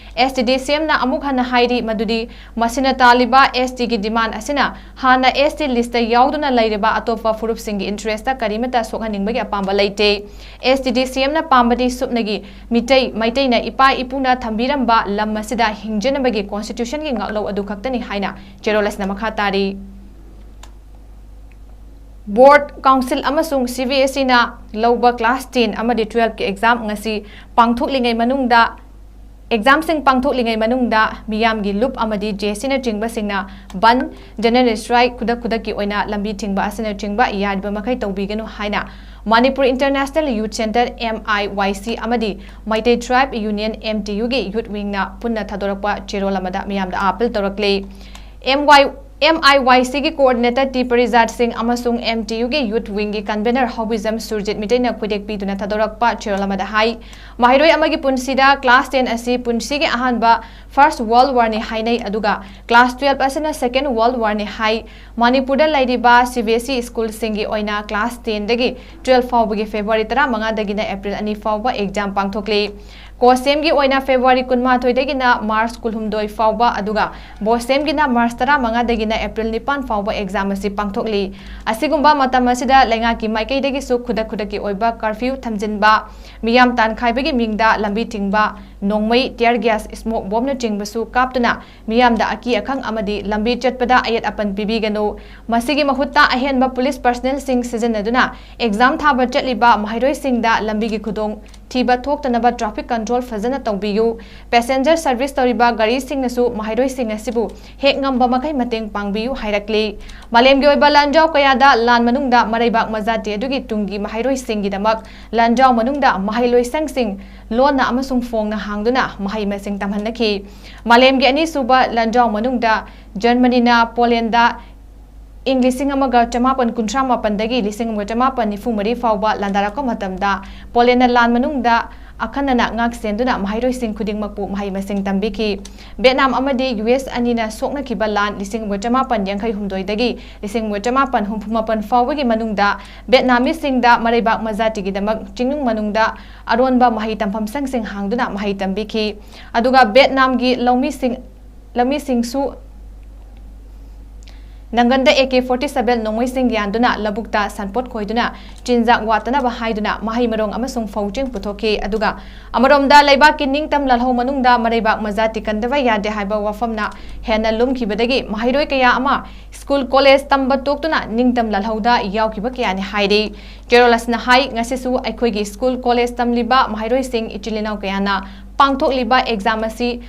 STDCMꯅ ꯑꯃꯨꯛ ꯍꯟꯅ ꯍꯥꯏꯔꯤ ꯃꯗꯨꯗꯤ ꯃꯁꯤꯅ ꯇꯥꯜꯂꯤꯕ STꯒꯤ demand ꯑꯁꯤꯅ ꯍꯥꯟꯅ ST listꯇ ꯌꯥꯎꯗꯨꯅ ꯂꯩꯔꯤꯕ ꯑꯇꯣꯞꯄ ꯐꯨꯔꯨꯞꯁꯤꯡꯒꯤ interestꯇ ꯀꯔꯤꯃꯠꯇ ꯁꯣꯛꯍꯟꯅꯤꯡꯕꯒꯤ ꯑꯄꯥꯝꯕ ꯂꯩꯇꯦ꯫ STDCMꯅ ꯄꯥꯝꯕꯗꯤ ꯁꯨꯞꯅꯒꯤ ꯃꯤꯇꯩ ꯃꯩꯇꯩꯅ ꯏꯄꯥ ꯏꯄꯨꯅ ꯊꯝꯕꯤꯔꯝꯕ ꯂꯝ ꯑꯁꯤꯗ ꯍꯤꯡꯖꯅꯕꯒꯤ Constitutionꯒꯤ ꯉꯥꯛꯂꯧ ꯑꯗꯨ ꯈꯛꯇꯅꯤ ꯍꯥꯏꯅ ꯆꯦꯔꯣꯜ ꯑꯁꯤꯅ ꯃꯈꯥ ꯇꯥꯔꯤ꯫ Board, Council ꯑꯃꯁꯨꯡ CBSEꯅ ꯂꯧꯕ class ten ꯑꯃꯗꯤ twelveꯀꯤ exam ꯉꯁꯤ ꯄꯥꯡꯊꯣꯛꯂꯤꯉꯩ ꯃꯅꯨꯡꯗ, examꯁꯤꯡ ꯄꯥꯡꯊꯣꯛꯂꯤꯉꯩ ꯃꯅꯨꯡꯗ ꯃꯤꯌꯥꯝꯒꯤ ꯂꯨꯞ ꯑꯃꯗꯤ JACꯅꯆꯤꯡꯕꯁꯤꯡꯅ ꯕꯟ, general strike, ꯈꯨꯗꯛ ꯈꯨꯗꯛꯀꯤ ꯑꯣꯏꯅ ꯂꯝꯕꯤ ꯊꯤꯡꯕ ꯑꯁꯤꯅꯆꯤꯡꯕ ꯌꯥꯔꯤꯕ ꯃꯈꯩ ꯇꯧꯕꯤꯒꯅꯨ ꯍꯥꯏꯅ Manipur International Youth Centre, MIYC, ꯑꯃꯗꯤ Meitei Tribe Union, MTUꯒꯤ youth wingꯅ ꯄꯨꯟꯅ ꯊꯥꯗꯣꯔꯛꯄ ꯆꯦꯔꯣꯜ ꯑꯃꯗ ꯃꯤꯌꯥꯝꯗ appeal ꯇꯧꯔꯛꯂꯤ꯫ MY MIYCꯒꯤ coordinator ꯇꯤ ꯄꯔꯤꯖꯥꯠ ꯁꯤꯡ ꯑꯃꯁꯨꯡ MTUꯒꯤ youth wingꯒꯤ convener ꯍꯧꯕꯤꯖꯝ ꯁꯨꯔꯖꯤꯠ ꯃꯤꯇꯩꯅ ꯈꯨꯗꯦꯛ ꯄꯤꯗꯨꯅ ꯊꯥꯗꯣꯔꯛꯄ ꯆꯦꯔꯣꯜ ꯑꯃꯗ ꯍꯥꯏ, ꯃꯍꯩꯔꯣꯏ ꯑꯃꯒꯤ ꯄꯨꯟꯁꯤꯗ class ten ꯑꯁꯤ ꯄꯨꯟꯁꯤꯒꯤ ꯑꯍꯥꯟꯕ First World Warꯅꯤ ꯍꯥꯏꯅꯩ, ꯑꯗꯨꯒ class twelve ꯑꯁꯤꯅ Second World Warꯅꯤ ꯍꯥꯏ꯫ ꯃꯅꯤꯄꯨꯔꯗ ꯂꯩꯔꯤꯕ CBSE schoolꯁꯤꯡꯒꯤ ꯑꯣꯏꯅ class tenꯗꯒꯤ twelve ꯐꯥꯎꯕꯒꯤ February ꯇꯔꯥꯃꯉꯥꯗꯒꯤꯅ April ꯑꯅꯤ ꯐꯥꯎꯕ exam ꯄꯥꯡꯊꯣꯛꯂꯤ꯫ COHSEMꯒꯤ ꯑꯣꯏꯅ February ꯀꯨꯟꯃꯥꯊꯣꯏꯗꯒꯤꯅ March ꯀꯨꯟꯍꯨꯝꯗꯣꯏ ꯐꯥꯎꯕ, ꯑꯗꯨꯒ BOSEMꯒꯤꯅ March ꯇꯔꯥꯃꯉꯥꯗꯒꯤꯅ April ꯅꯤꯄꯥꯟ ꯐꯥꯎꯕ exam ꯑꯁꯤ ꯄꯥꯡꯊꯣꯛꯂꯤ꯫ ꯑꯁꯤꯒꯨꯝꯕ ꯃꯇꯝ ꯑꯁꯤꯗ ꯂꯩꯉꯥꯛꯀꯤ ꯃꯥꯏꯀꯩꯗꯒꯤꯁꯨ ꯈꯨꯗꯛ ꯈꯨꯗꯛꯀꯤ ꯑꯣꯏꯕ curfew ꯊꯝꯖꯤꯟꯕ, ꯃꯤꯌꯥꯝ ꯇꯥꯟꯈꯥꯏꯕꯒꯤ ꯃꯤꯡꯗ ꯂꯝꯕꯤ ꯊꯤꯡꯕ, ꯅꯣꯡꯃꯩ, tear gas, smoke bombꯅꯆꯤꯡꯕꯁꯨ ꯀꯥꯞꯇꯨꯅ ꯃꯤꯌꯥꯝꯗ ꯑꯀꯤ ꯑꯈꯪ ꯑꯃꯗꯤ ꯂꯝꯕꯤ ꯆꯠꯄꯗ ꯑꯌꯦꯠ ꯑꯄꯟ ꯄꯤꯕꯤꯒꯅꯨ꯫ ꯃꯁꯤꯒꯤ ꯃꯍꯨꯠꯇ ꯑꯍꯦꯟꯕ police personnelꯁꯤꯡ ꯁꯤꯖꯤꯟꯅꯗꯨꯅ exam ꯊꯥꯕ ꯆꯠꯂꯤꯕ ꯃꯍꯩꯔꯣꯏꯁꯤꯡꯗ ꯂꯝꯕꯤꯒꯤ ꯈꯨꯗꯣꯡ ꯊꯤꯕ ꯊꯣꯛꯇꯅꯕ traffic control ꯐꯖꯅ ꯇꯧꯕꯤꯌꯨ꯫ Passenger service ꯇꯧꯔꯤꯕ ꯒꯥꯔꯤꯁꯤꯡꯅꯁꯨ ꯃꯍꯩꯔꯣꯏꯁꯤꯡ ꯑꯁꯤꯕꯨ ꯍꯦꯛ ꯉꯝꯕ ꯃꯈꯩ ꯃꯇꯦꯡ ꯄꯥꯡꯕꯤꯌꯨ ꯍꯥꯏꯔꯛꯂꯤ꯫ ꯃꯥꯂꯦꯝꯒꯤ ꯑꯣꯏꯕ ꯂꯥꯟꯖꯥꯎ ꯀꯌꯥꯗ ꯂꯥꯟ ꯃꯅꯨꯡꯗ ꯃꯔꯩꯕꯥꯛ ꯃꯖꯥꯇꯤ ꯑꯗꯨꯒꯤ ꯇꯨꯡꯒꯤ ꯃꯍꯩꯔꯣꯏꯁꯤꯡꯒꯤꯗꯃꯛ ꯂꯥꯟꯖꯥꯎ ꯃꯅꯨꯡꯗ ꯃꯍꯩꯂꯣꯏꯁꯪꯁꯤꯡ ꯂꯣꯟꯅ ꯑꯃꯁꯨꯡ ꯐꯣꯡꯅ ꯍꯥꯡꯗꯨꯅ ꯃꯍꯩ ꯃꯁꯤꯡ ꯇꯝꯍꯟꯅꯈꯤ꯫ ꯃꯥꯂꯦꯝꯒꯤ ꯑꯅꯤꯁꯨꯕ ꯂꯥꯟꯖꯥꯎ ꯃꯅꯨꯡꯗ ꯖꯔꯃꯅꯤꯅ ꯄꯣꯂꯦꯟꯗ ꯏꯪ ꯂꯤꯁꯤꯡ ꯑꯃꯒ ꯆꯃꯥꯄꯟ ꯀꯨꯟꯊ꯭ꯔꯥ ꯃꯥꯄꯟꯗꯒꯤ ꯂꯤꯁꯤꯡ ꯑꯃꯒ ꯆꯃꯥꯄꯟ ꯅꯤꯐꯨ ꯃꯔꯤ ꯐꯥꯎꯕ ꯂꯥꯟꯗꯥꯔꯛꯄ ꯃꯇꯝꯗ ꯄꯣꯂꯦꯟꯅ ꯂꯥꯟ ꯃꯅꯨꯡꯗ ꯑꯈꯟꯅꯅ ꯉꯥꯛ ꯁꯦꯟꯗꯨꯅ ꯃꯍꯩꯔꯣꯏꯁꯤꯡ ꯈꯨꯗꯤꯡꯃꯛꯄꯨ ꯃꯍꯩ ꯃꯁꯤꯡ ꯇꯝꯕꯤꯈꯤ꯫ ꯚꯦꯠꯅꯥꯝ ꯑꯃꯗꯤ ꯌꯨ ꯑꯦꯁ ꯑꯅꯤꯅ ꯁꯣꯛꯅꯈꯤꯕ ꯂꯥꯟ ꯂꯤꯁꯤꯡ ꯑꯃꯒ ꯆꯃꯥꯄꯟ ꯌꯥꯡꯈꯩ ꯍꯨꯝꯗꯣꯏꯗꯒꯤ ꯂꯤꯁꯤꯡ ꯑꯃꯒ ꯆꯃꯥꯄꯟ ꯍꯨꯝꯐꯨ ꯃꯥꯄꯟ ꯐꯥꯎꯕꯒꯤ ꯃꯅꯨꯡꯗ ꯚꯦꯠꯅꯥꯃꯤꯁꯁꯤꯡꯗ ꯃꯔꯩꯕꯥꯛ ꯃꯖꯥꯇꯤꯒꯤꯗꯃꯛ ꯆꯤꯡꯅꯨꯡ ꯃꯅꯨꯡꯗ ꯑꯔꯣꯟꯕ ꯃꯍꯩ ꯇꯝꯐꯝꯁꯪꯁꯤꯡ ꯍꯥꯡꯗꯨꯅ ꯃꯍꯩ ꯇꯝꯕꯤꯈꯤ꯫ ꯑꯗꯨꯒ ꯚꯦꯠꯅꯥꯝꯒꯤ ꯂꯧꯃꯤꯁꯤꯡ ꯂꯧꯃꯤꯁꯤꯡꯁꯨ ꯅꯪꯒꯟꯗ ꯑꯦ ꯀꯦ ꯐꯣꯔꯇꯤ ꯁꯚꯦꯟ ꯅꯣꯡꯃꯩꯁꯤꯡ ꯌꯥꯟꯗꯨꯅ ꯂꯧꯕꯨꯛꯇ ꯁꯟꯄꯣꯠ ꯈꯣꯏꯗꯨꯅ ꯆꯤꯟꯖꯥꯛ ꯋꯥꯠꯇꯅꯕ ꯍꯥꯏꯗꯨꯅ ꯃꯍꯩ ꯃꯔꯣꯡ ꯑꯃꯁꯨꯡ ꯐꯧ ꯆꯦꯡ ꯄꯨꯊꯣꯛꯈꯤ꯫ ꯑꯗꯨꯒ ꯑꯃꯔꯣꯝꯗ ꯂꯩꯕꯥꯛꯀꯤ ꯅꯤꯡꯇꯝ ꯂꯥꯜꯍꯧ ꯃꯅꯨꯡꯗ ꯃꯔꯩꯕꯥꯛ ꯃꯖꯥꯇꯤ ꯀꯟꯗꯕ ꯌꯥꯗꯦ ꯍꯥꯏꯕ ꯋꯥꯐꯝꯅ ꯍꯦꯟꯅ ꯂꯨꯝꯈꯤꯕꯗꯒꯤ ꯃꯍꯩꯔꯣꯏ ꯀꯌꯥ ꯑꯃ school college ꯇꯝꯕ ꯇꯣꯛꯇꯨꯅ ꯅꯤꯡꯇꯝ ꯂꯥꯜꯍꯧꯗ ꯌꯥꯎꯈꯤꯕ ꯀꯌꯥꯅꯤ ꯍꯥꯏꯔꯤ꯫ ꯆꯦꯔꯣꯜ ꯑꯁꯤꯅ ꯍꯥꯏ, ꯉꯁꯤꯁꯨ ꯑꯩꯈꯣꯏꯒꯤ school college ꯇꯝꯂꯤꯕ ꯃꯍꯩꯔꯣꯏꯁꯤꯡ ꯏꯆꯤꯜ ꯏꯅꯥꯎ ꯀꯌꯥꯅ ꯄꯥꯡꯊꯣꯛꯂꯤꯕ exam ꯑꯁꯤ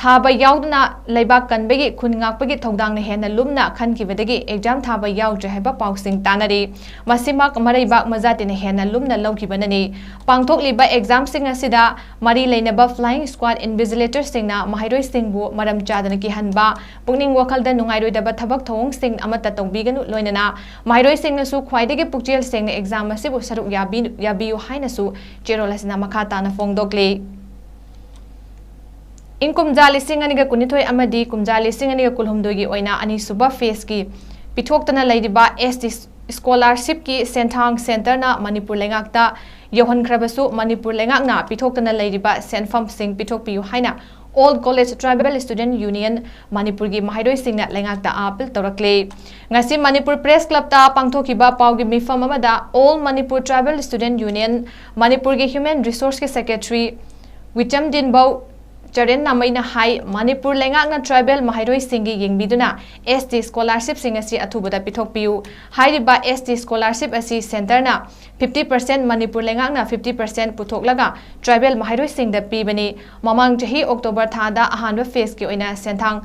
ꯊꯥꯕ ꯌꯥꯎꯗꯨꯅ ꯂꯩꯕꯥꯛ ꯀꯟꯕꯒꯤ ꯈꯨꯟ ꯉꯥꯛꯄꯒꯤ ꯊꯧꯗꯥꯡꯅ ꯍꯦꯟꯅ ꯂꯨꯝꯅ ꯈꯟꯈꯤꯕꯗꯒꯤ exam ꯊꯥꯕ ꯌꯥꯎꯗ꯭ꯔꯦ ꯍꯥꯏꯕ ꯄꯥꯎꯁꯤꯡ ꯇꯥꯅꯔꯤ꯫ ꯃꯁꯤꯃꯛ ꯃꯔꯩꯕꯥꯛ ꯃꯖꯥꯇꯤꯅ ꯍꯦꯟꯅ ꯂꯨꯝꯅ ꯂꯧꯈꯤꯕꯅꯅꯤ꯫ ꯄꯥꯡꯊꯣꯛꯂꯤꯕ examꯁꯤꯡ ꯑꯁꯤꯗ ꯃꯔꯤ ꯂꯩꯅꯕ flying squad invigilatorꯁꯤꯡꯅ ꯃꯍꯩꯔꯣꯏꯁꯤꯡꯕꯨ ꯃꯔꯝ ꯆꯥꯗꯅ ꯀꯤꯍꯟꯕ, ꯄꯨꯛꯅꯤꯡ ꯋꯥꯈꯜꯗ ꯅꯨꯡꯉꯥꯏꯔꯣꯏꯗꯕ ꯊꯕꯛ ꯊꯧꯑꯣꯡꯁꯤꯡ ꯑꯃꯠꯇ ꯇꯧꯕꯤꯒꯅꯨ, ꯂꯣꯏꯅꯅ ꯃꯍꯩꯔꯣꯏꯁꯤꯡꯅꯁꯨ ꯈ꯭ꯋꯥꯏꯗꯒꯤ ꯄꯨꯛꯆꯦꯜ ꯁꯦꯡꯅ exam ꯑꯁꯤꯕꯨ ꯁꯔꯨꯛ ꯌꯥꯕꯤ-, ꯌꯥꯕꯤꯌꯨ ꯍꯥꯏꯅꯁꯨ ꯆꯦꯔꯣꯜ ꯑꯁꯤꯅ ꯃꯈꯥ ꯇꯥꯅ ꯐꯣꯡꯗꯣꯛꯂꯤ꯫ ꯏꯪ ꯀꯨꯝꯖꯥ ꯂꯤꯁꯤꯡ ꯑꯅꯤꯒ ꯀꯨꯟꯅꯤꯊꯣꯏ ꯑꯃꯗꯤ ꯀꯨꯝꯖꯥ ꯂꯤꯁꯤꯡ ꯑꯅꯤꯒ ꯀꯨꯟꯍꯨꯝꯗꯣꯏꯒꯤ ꯑꯣꯏꯅ ꯑꯅꯤꯁꯨꯕ phaseꯀꯤ ꯄꯤꯊꯣꯛꯇꯅ ꯂꯩꯔꯤꯕ S T scholarshipꯀꯤ ꯁꯦꯟꯊꯥꯡ centreꯅ ꯃꯅꯤꯄꯨꯔ ꯂꯩꯉꯥꯛꯇ ꯌꯧꯍꯟꯈ꯭ꯔꯕꯁꯨ, ꯃꯅꯤꯄꯨꯔ ꯂꯩꯉꯥꯛꯅ ꯄꯤꯊꯣꯛꯇꯅ ꯂꯩꯔꯤꯕ ꯁꯦꯟꯐꯝꯁꯤꯡ ꯄꯤꯊꯣꯛꯄꯤꯌꯨ ꯍꯥꯏꯅ All College Tribal Student Union ꯃꯅꯤꯄꯨꯔꯒꯤ ꯃꯍꯩꯔꯣꯏꯁꯤꯡꯅ ꯂꯩꯉꯥꯛꯇ appeal ꯇꯧꯔꯛꯂꯤ꯫ ꯉꯁꯤ ꯃꯅꯤꯄꯨꯔ Press Clubꯇ ꯄꯥꯡꯊꯣꯛꯈꯤꯕ ꯄꯥꯎꯒꯤ ꯃꯤꯐꯝ ꯑꯃꯗ All Manipur Tribal Student Union ꯃꯅꯤꯄꯨꯔꯒꯤ Human Resourceꯀꯤ secretary ꯋꯤꯆꯝ ꯗꯤꯟꯕꯧ ꯆꯔꯦꯟ ꯅꯥꯃꯩꯅ ꯍꯥꯏ, ꯃꯅꯤꯄꯨꯔ ꯂꯩꯉꯥꯛꯅ ꯇ꯭ꯔꯥꯏꯕꯦꯜ ꯃꯍꯩꯔꯣꯏꯁꯤꯡꯒꯤ ꯌꯦꯡꯕꯤꯗꯨꯅ ꯑꯦꯁ ꯇꯤ ꯁ꯭ꯀꯣꯂꯥꯔꯁꯤꯞꯁꯤꯡ ꯑꯁꯤ ꯑꯊꯨꯕꯗ ꯄꯤꯊꯣꯛꯄꯤꯌꯨ꯫ ꯍꯥꯏꯔꯤꯕ ꯑꯦꯁ ꯇꯤ ꯁ꯭ꯀꯣꯂꯥꯔꯁꯤꯞ ꯑꯁꯤ ꯁꯦꯟꯇꯔꯅ ꯐꯤꯐꯇꯤ ꯄꯔꯁꯦꯟ, ꯃꯅꯤꯄꯨꯔ ꯂꯩꯉꯥꯛꯅ ꯐꯤꯐꯇꯤ ꯄꯔꯁꯦꯟ ꯄꯨꯊꯣꯛꯂꯒ ꯇ꯭ꯔꯥꯏꯕꯦꯜ ꯃꯍꯩꯔꯣꯏꯁꯤꯡꯗ ꯄꯤꯕꯅꯤ꯫ ꯃꯃꯥꯡ ꯆꯍꯤ ꯑꯣꯛꯇꯣꯕꯔ ꯊꯥꯗ ꯑꯍꯥꯟꯕ ꯐꯦꯖꯀꯤ ꯑꯣꯏꯅ ꯁꯦꯟꯊꯥꯡ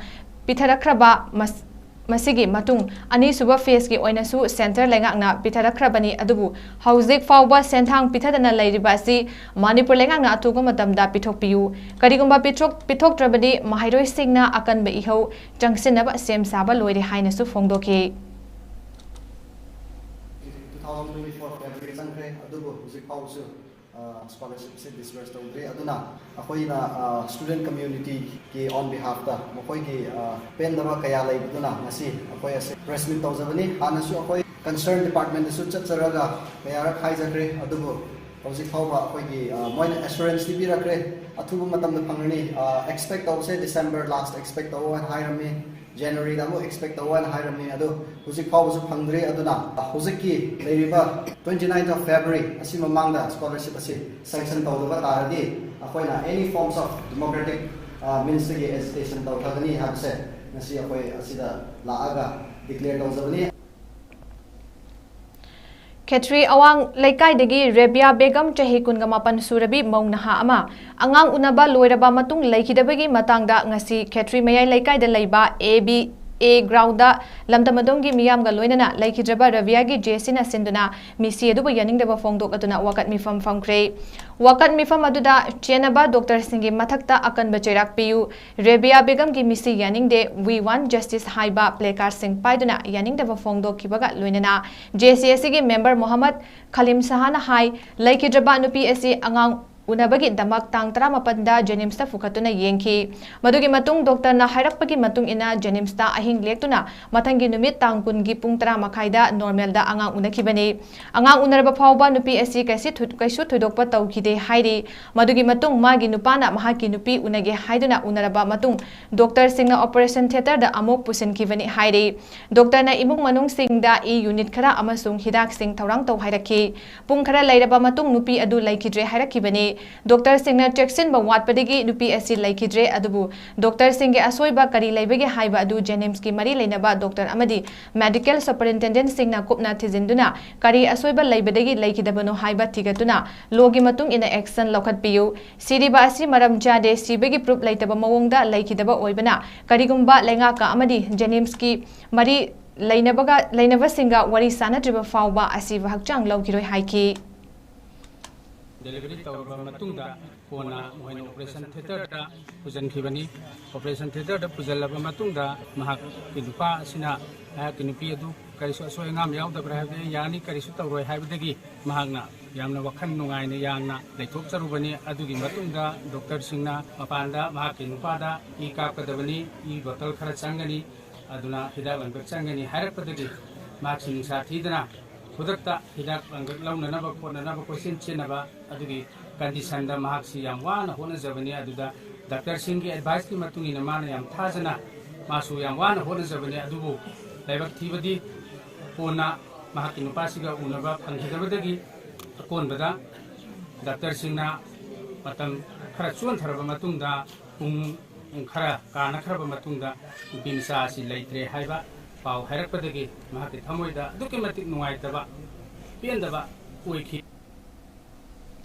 ꯄꯤꯊꯔꯛꯈ꯭ꯔꯕ ꯃꯁ-, ꯃꯁꯤꯒꯤ ꯃꯇꯨꯡ ꯑꯅꯤꯁꯨꯕ ꯐꯦꯖꯀꯤ ꯑꯣꯏꯅꯁꯨ ꯁꯦꯟꯇꯔ ꯂꯩꯉꯥꯛꯅ ꯄꯤꯊꯔꯛꯈ꯭ꯔꯕꯅꯤ꯫ ꯑꯗꯨꯕꯨ ꯍꯧꯖꯤꯛ ꯐꯥꯎꯕ ꯁꯦꯟꯊꯥꯡ ꯄꯤꯊꯗꯅ ꯂꯩꯔꯤꯕ ꯑꯁꯤ ꯃꯅꯤꯄꯨꯔ ꯂꯩꯉꯥꯛꯅ ꯑꯊꯨꯕ ꯃꯇꯝꯗ ꯄꯤꯊꯣꯛꯄꯤꯌꯨ꯫ ꯀꯔꯤꯒꯨꯝꯕ ꯄꯤꯊꯣꯛ-, ꯄꯤꯊꯣꯛꯇ꯭ꯔꯕꯗꯤ ꯃꯍꯩꯔꯣꯏꯁꯤꯡꯅ ꯑꯀꯟꯕ ꯏꯍꯧ ꯆꯪꯁꯤꯟꯅꯕ ꯁꯦꯝ ꯁꯥꯕ ꯂꯣꯏꯔꯦ ꯍꯥꯏꯅꯁꯨ ꯐꯣꯡꯗꯣꯛꯈꯤ꯫ Two thousand twenty-four February ꯆꯪꯈ꯭ꯔꯦ, ꯑꯗꯨꯕꯨ ꯍꯧꯖꯤꯛ ꯐꯥꯎꯕꯁꯨ, ꯑ, ꯁ꯭ꯀꯣꯂꯔꯁꯤꯞꯁꯦ ꯗꯤꯁꯕꯔꯁ ꯇꯧꯗ꯭ꯔꯤ꯫ ꯑꯗꯨꯅ ꯑꯩꯈꯣꯏꯅ, ꯑ, ꯁ꯭ꯇꯨꯗꯦꯟ ꯀꯝꯃ꯭ꯌꯨꯅꯤꯇꯤꯒꯤ ꯑꯣꯟ ꯕꯤꯍꯥꯐꯇ ꯃꯈꯣꯏꯒꯤ, ꯑ, ꯄꯦꯟꯗꯕ ꯀꯌꯥ ꯂꯩꯕꯗꯨꯅ ꯉꯁꯤ ꯑꯩꯈꯣꯏ ꯑꯁꯤ ꯄ꯭ꯔꯦꯁ ꯃꯤꯠ ꯇꯧꯖꯕꯅꯤ꯫ ꯍꯥꯟꯅꯁꯨ ꯑꯩꯈꯣꯏ ꯀꯟꯁꯔꯟ ꯗꯤꯄꯥꯔꯠꯃꯦꯟꯗꯁꯨ ꯆꯠꯆꯔꯒ ꯀꯌꯥꯔꯛ ꯍꯥꯏꯖꯈ꯭ꯔꯦ, ꯑꯗꯨꯕꯨ ꯍꯧꯖꯤꯛ ꯐꯥꯎꯕ ꯑꯩꯈꯣꯏꯒꯤ, ꯑ, ꯃꯣꯏꯅ ꯑꯦꯁꯨꯔꯦꯟꯁꯇꯤ ꯄꯤꯔꯛꯈ꯭ꯔꯦ, ꯑꯊꯨꯕ ꯃꯇꯝꯗ ꯐꯪꯒꯅꯤ, ꯑ, ꯑꯦꯛꯁꯄꯦꯛ ꯇꯧꯕꯁꯦ ꯗꯤꯁꯦꯝꯕꯔ ꯂꯥꯁ ꯑꯦꯛꯁꯄꯦꯛ ꯇꯧꯑꯣ ꯍꯥꯏꯅ ꯍꯥꯏꯔꯝꯃꯤ꯫ ꯖꯅꯋꯥꯔꯤꯗ ꯑꯃꯨꯛ ꯑꯦꯛꯁꯄꯦꯛ ꯇꯧꯑꯣ ꯍꯥꯏꯅ ꯍꯥꯏꯔꯝꯃꯤ, ꯑꯗꯣ ꯍꯧꯖꯤꯛ ꯐꯥꯎꯕꯁꯨ ꯐꯪꯗ꯭ꯔꯤ꯫ ꯑꯗꯨꯅ ꯍꯧꯖꯤꯛꯀꯤ ꯂꯩꯔꯤꯕ twenty ninth of February ꯑꯁꯤ ꯃꯃꯥꯡꯗ ꯁ꯭ꯀꯣꯂꯔꯁꯤꯞ ꯑꯁꯤ ꯁꯦꯡꯁꯟ ꯇꯧꯗꯕ ꯇꯥꯔꯗꯤ ꯑꯩꯈꯣꯏꯅ any forms of democratic, ꯑ, means ꯇꯒꯤ ꯑꯦꯖꯤꯇꯦꯁꯟ ꯇꯧꯊꯒꯅꯤ ꯍꯥꯏꯕꯁꯦ ꯉꯁꯤ ꯑꯩꯈꯣꯏ ꯑꯁꯤꯗ ꯂꯥꯛꯑꯒ ꯗꯤꯀ꯭ꯂꯦꯌꯔ ꯇꯧꯖꯕꯅꯤ꯫ ꯈꯦꯇ꯭ꯔꯤ ꯑꯋꯥꯡ ꯂꯩꯀꯥꯏꯗꯒꯤ ꯔꯦꯕꯤꯌꯥ ꯕꯦꯒꯝ, ꯆꯍꯤ ꯀꯨꯟꯒ ꯃꯥꯄꯟ ꯁꯨꯔꯕꯤ ꯃꯧ ꯅꯍꯥ ꯑꯃ, ꯑꯉꯥꯡ ꯎꯅꯕ ꯂꯣꯏꯔꯕ ꯃꯇꯨꯡ ꯂꯩꯈꯤꯗꯕꯒꯤ ꯃꯇꯥꯡꯗ ꯉꯁꯤ ꯈꯦꯇ꯭ꯔꯤ ꯃꯌꯥꯏ ꯂꯩꯀꯥꯏꯗ ꯂꯩꯕ ꯑꯦ ꯕꯤ ꯑꯦ ꯒ꯭ꯔꯥꯎꯟꯗ ꯂꯝꯗꯝ ꯑꯗꯣꯝꯒꯤ ꯃꯤꯌꯥꯝꯒ ꯂꯣꯏꯅꯅ ꯂꯩꯈꯤꯗ꯭ꯔꯕ ꯔꯦꯕꯤꯌꯥꯒꯤ ꯖꯦ ꯁꯤꯅ ꯁꯤꯟꯗꯨꯅ ꯃꯤꯁꯤ ꯑꯗꯨꯕꯨ ꯌꯥꯅꯤꯡꯗꯕ ꯐꯣꯡꯗꯣꯛꯂꯗꯨꯅ ꯋꯥꯀꯠ ꯃꯤꯐꯝ ꯐꯝꯈ꯭ꯔꯦ꯫ ꯋꯥꯀꯠ ꯃꯤꯐꯝ ꯑꯗꯨꯗ ꯆꯦꯟꯅꯕ ꯗꯣꯛꯇꯔꯁꯤꯡꯒꯤ ꯃꯊꯛꯇ ꯑꯀꯟꯕ ꯆꯩꯔꯥꯛ ꯄꯤꯌꯨ, ꯔꯦꯕꯤꯌꯥ ꯕꯦꯒꯝꯒꯤ ꯃꯤꯁꯤ ꯌꯥꯅꯤꯡꯗꯦ, We want justice ꯍꯥꯏꯕ ꯄ꯭ꯂꯦꯀꯥꯔꯗꯁꯤꯡ ꯄꯥꯏꯗꯨꯅ ꯌꯥꯅꯤꯡꯗꯕ ꯐꯣꯡꯗꯣꯛꯈꯤꯕꯒ ꯂꯣꯏꯅꯅ ꯖꯦ ꯁꯤ ꯑꯦꯁ ꯁꯤꯒꯤ ꯃꯦꯝꯕꯔ ꯃꯣꯍꯝꯃꯗ ꯈꯂꯤꯝ ꯁꯍꯥꯅ ꯍꯥꯏ, ꯂꯩꯈꯤꯗ꯭ꯔꯕ ꯅꯨꯄꯤ ꯑꯁꯤ ꯑꯉꯥꯡ ꯎꯅꯕꯒꯤꯗꯃꯛ ꯇꯥꯡ ꯇꯔꯥꯃꯥꯄꯟꯗ ꯖꯦꯅꯤꯝꯁꯇ ꯄꯨꯈꯠꯇꯨꯅ ꯌꯦꯡꯈꯤ꯫ ꯃꯗꯨꯒꯤ ꯃꯇꯨꯡ ꯗꯣꯛꯇꯔꯅ ꯍꯥꯏꯔꯛꯄꯒꯤ ꯃꯇꯨꯡ ꯏꯟꯅ ꯖꯦꯅꯤꯝꯁꯇ ꯑꯍꯤꯡ ꯂꯦꯛꯇꯨꯅ ꯃꯊꯪꯒꯤ ꯅꯨꯃꯤꯠ ꯇꯥꯡ ꯀꯨꯟꯒꯤ ꯄꯨꯡ ꯇꯔꯥ ꯃꯈꯥꯏꯗ ꯅꯣꯔꯃꯦꯜꯗ ꯑꯉꯥꯡ ꯎꯅꯈꯤꯕꯅꯤ꯫ ꯑꯉꯥꯡ ꯎꯅꯔꯕ ꯐꯥꯎꯕ ꯅꯨꯄꯤ ꯑꯁꯤ ꯀꯩꯁꯤ-, ꯀꯩꯁꯨ ꯊꯣꯏꯗꯣꯛꯄ ꯇꯧꯈꯤꯗꯦ ꯍꯥꯏꯔꯤ꯫ ꯃꯗꯨꯒꯤ ꯃꯇꯨꯡ ꯃꯥꯒꯤ ꯅꯨꯄꯥꯅ ꯃꯍꯥꯛꯀꯤ ꯅꯨꯄꯤ ꯎꯅꯒꯦ ꯍꯥꯏꯗꯨꯅ ꯎꯅꯔꯕ ꯃꯇꯨꯡ ꯗꯣꯛꯇꯔꯁꯤꯡꯅ ꯑꯣꯄꯔꯦꯁꯟ ꯊꯤꯌꯦꯇꯔꯗ ꯑꯃꯨꯛ ꯄꯨꯁꯤꯟꯈꯤꯕꯅꯤ ꯍꯥꯏꯔꯤ꯫ ꯗꯣꯛꯇꯔꯅ ꯏꯃꯨꯡ ꯃꯅꯨꯡꯁꯤꯡꯗ ꯏ ꯌꯨꯅꯤꯠ ꯈꯔ ꯑꯃꯁꯨꯡ ꯍꯤꯗꯥꯛꯁꯤꯡ ꯊꯧꯔꯥꯡ ꯇꯧ ꯍꯥꯏꯔꯛꯈꯤ꯫ ꯄꯨꯡ ꯈꯔ ꯂꯩꯔꯕ ꯃꯇꯨꯡ ꯅꯨꯄꯤ ꯑꯗꯨ ꯂꯩꯈꯤꯗ꯭ꯔꯦ ꯍꯥꯏꯔꯛꯈꯤꯕꯅꯤ꯫ ꯗꯣꯛꯇꯔꯁꯤꯡꯅ ꯆꯦꯛꯁꯤꯟꯕ ꯋꯥꯠꯄꯗꯒꯤ ꯅꯨꯄꯤ ꯑꯁꯤ ꯂꯩꯈꯤꯗ꯭ꯔꯦ, ꯑꯗꯨꯕꯨ ꯗꯣꯛꯇꯔꯁꯤꯡꯒꯤ ꯑꯁꯣꯏꯕ ꯀꯔꯤ ꯂꯩꯕꯒꯦ ꯍꯥꯏꯕ ꯑꯗꯨ ꯖꯦꯅꯤꯝꯁꯀꯤ ꯃꯔꯤ ꯂꯩꯅꯕ ꯗꯣꯛꯇꯔ ꯑꯃꯗꯤ ꯃꯦꯗꯤꯀꯦꯜ ꯁꯨꯄꯔꯤꯟꯇꯦꯟꯗꯦꯟꯠꯁꯤꯡꯅ ꯀꯨꯞꯅ ꯊꯤꯖꯤꯟꯗꯨꯅ ꯀꯔꯤ ꯑꯁꯣꯏꯕ ꯂꯩꯕꯗꯒꯤ ꯂꯩꯈꯤꯗꯕꯅꯣ ꯍꯥꯏꯕ ꯊꯤꯒꯠꯇꯨꯅ ꯂꯣꯒꯤ ꯃꯇꯨꯡ ꯏꯟꯅ ꯑꯦꯛꯁꯟ ꯂꯧꯈꯠꯄꯤꯌꯨ꯫ ꯁꯤꯔꯤꯕ ꯑꯁꯤ ꯃꯔꯝ ꯆꯥꯗꯦ, ꯁꯤꯕꯒꯤ ꯄ꯭ꯔꯨꯐ ꯂꯩꯇꯕ ꯃꯑꯣꯡꯗ ꯂꯩꯈꯤꯗꯕ ꯑꯣꯏꯕꯅ ꯀꯔꯤꯒꯨꯝꯕ ꯂꯩꯉꯥꯛꯀ ꯑꯃꯗꯤ ꯖꯦꯅꯤꯝꯁꯀꯤ ꯃꯔꯤ ꯂꯩꯅꯕꯒ, ꯂꯩꯅꯕꯁꯤꯡꯒ ꯋꯥꯔꯤ ꯁꯥꯅꯗ꯭ꯔꯤꯕ ꯐꯥꯎꯕ ꯑꯁꯤꯕ ꯍꯛꯆꯥꯡ ꯂꯧꯈꯤꯔꯣꯏ ꯍꯥꯏꯈꯤ꯫ ꯗꯦꯂꯤꯚꯔꯤ ꯇꯧꯔꯕ ꯃꯇꯨꯡꯗ ꯀꯣꯟꯅ ꯃꯈꯣꯏꯅ ꯑꯣꯄꯔꯦꯁꯟ ꯊꯤꯌꯦꯇꯔꯗ ꯄꯨꯁꯤꯟꯈꯤꯕꯅꯤ꯫ ꯑꯣꯄꯔꯦꯁꯟ ꯊꯤꯌꯦꯇꯔꯗ ꯄꯨꯁꯤꯜꯂꯕ ꯃꯇꯨꯡꯗ ꯃꯍꯥꯛꯀꯤ ꯅꯨꯄꯥ ꯑꯁꯤꯅ ꯃꯍꯥꯛꯀꯤ ꯅꯨꯄꯤ ꯑꯗꯨ ꯀꯔꯤꯁꯨ ꯑꯁꯣꯏ ꯑꯉꯥꯝ ꯌꯥꯎꯗꯕ꯭ꯔꯥ ꯍꯥꯏꯕꯗꯤ ꯑꯩ ꯌꯥꯅꯤ, ꯀꯔꯤꯁꯨ ꯇꯧꯔꯣꯏ ꯍꯥꯏꯕꯗꯒꯤ ꯃꯍꯥꯛꯅ ꯌꯥꯝꯅ ꯋꯥꯈꯜ ꯅꯨꯡꯉꯥꯏꯅ ꯌꯥꯝꯅ ꯂꯩꯊꯣꯛꯆꯔꯨꯕꯅꯤ꯫ ꯑꯗꯨꯒꯤ ꯃꯇꯨꯡꯗ ꯗꯣꯛꯇꯔꯁꯤꯡꯅ ꯃꯄꯥꯟꯗ ꯃꯍꯥꯛꯀꯤ ꯅꯨꯄꯥꯗ ꯏ ꯀꯥꯞꯀꯗꯕꯅꯤ, ꯏ ꯕꯣꯇꯜ ꯈꯔ ꯆꯪꯒꯅꯤ, ꯑꯗꯨꯅ ꯍꯤꯗꯥꯛ ꯂꯥꯡꯊꯛ ꯆꯪꯒꯅꯤ ꯍꯥꯏꯔꯛꯄꯗꯒꯤ ꯃꯍꯥꯛꯁꯤ ꯅꯤꯡꯁꯥ ꯊꯤꯗꯅ ꯈꯨꯗꯛꯇ ꯍꯤꯗꯥꯛ ꯂꯥꯡꯊꯛ ꯂꯧꯅꯅꯕ ꯈꯣꯠꯅꯅꯕ ꯀꯣꯏꯆꯦꯟ ꯆꯦꯟꯅꯕ ꯑꯗꯨꯒꯤ ꯀꯟꯗꯤꯁꯟꯗ ꯃꯍꯥꯛꯁꯤ ꯌꯥꯝ ꯋꯥꯅ ꯍꯣꯠꯅꯖꯕꯅꯤ꯫ ꯑꯗꯨꯗ ꯗꯥꯛꯇꯔꯁꯤꯡꯒꯤ ꯑꯦꯗꯚꯥꯏꯁꯀꯤ ꯃꯇꯨꯡ ꯏꯟꯅ ꯃꯥꯅ ꯌꯥꯝ ꯊꯥꯖꯅ ꯃꯥꯁꯨ ꯌꯥꯝ ꯋꯥꯅ ꯍꯣꯠꯅꯖꯕꯅꯤ꯫ ꯑꯗꯨꯕꯨ ꯂꯥꯏꯕꯛ ꯊꯤꯕꯗꯤ ꯀꯣꯟꯅ ꯃꯍꯥꯛꯀꯤ ꯅꯨꯄꯥꯁꯤꯒ ꯎꯅꯕ ꯐꯪꯈꯤꯗꯕꯗꯒꯤ ꯑꯀꯣꯟꯕꯗ ꯗꯥꯛꯇꯔꯁꯤꯡꯅ ꯃꯇꯝ ꯈꯔ ꯆꯣꯟꯊꯔꯕ ꯃꯇꯨꯡꯗ ꯄꯨꯡ ꯈꯔ ꯀꯥꯟꯅꯈ꯭ꯔꯕ ꯃꯇꯨꯡꯗ ꯅꯨꯄꯤ ꯃꯆꯥ ꯑꯁꯤ ꯂꯩꯇ꯭ꯔꯦ ꯍꯥꯏꯕ ꯄꯥꯎ ꯍꯥꯏꯔꯛꯄꯗꯒꯤ ꯃꯍꯥꯛꯀꯤ ꯊꯃꯣꯏꯗ ꯑꯗꯨꯛꯀꯤ ꯃꯇꯤꯛ ꯅꯨꯡꯉꯥꯏꯇꯕ, ꯄꯦꯟꯗꯕ ꯑꯣꯏꯈꯤ꯫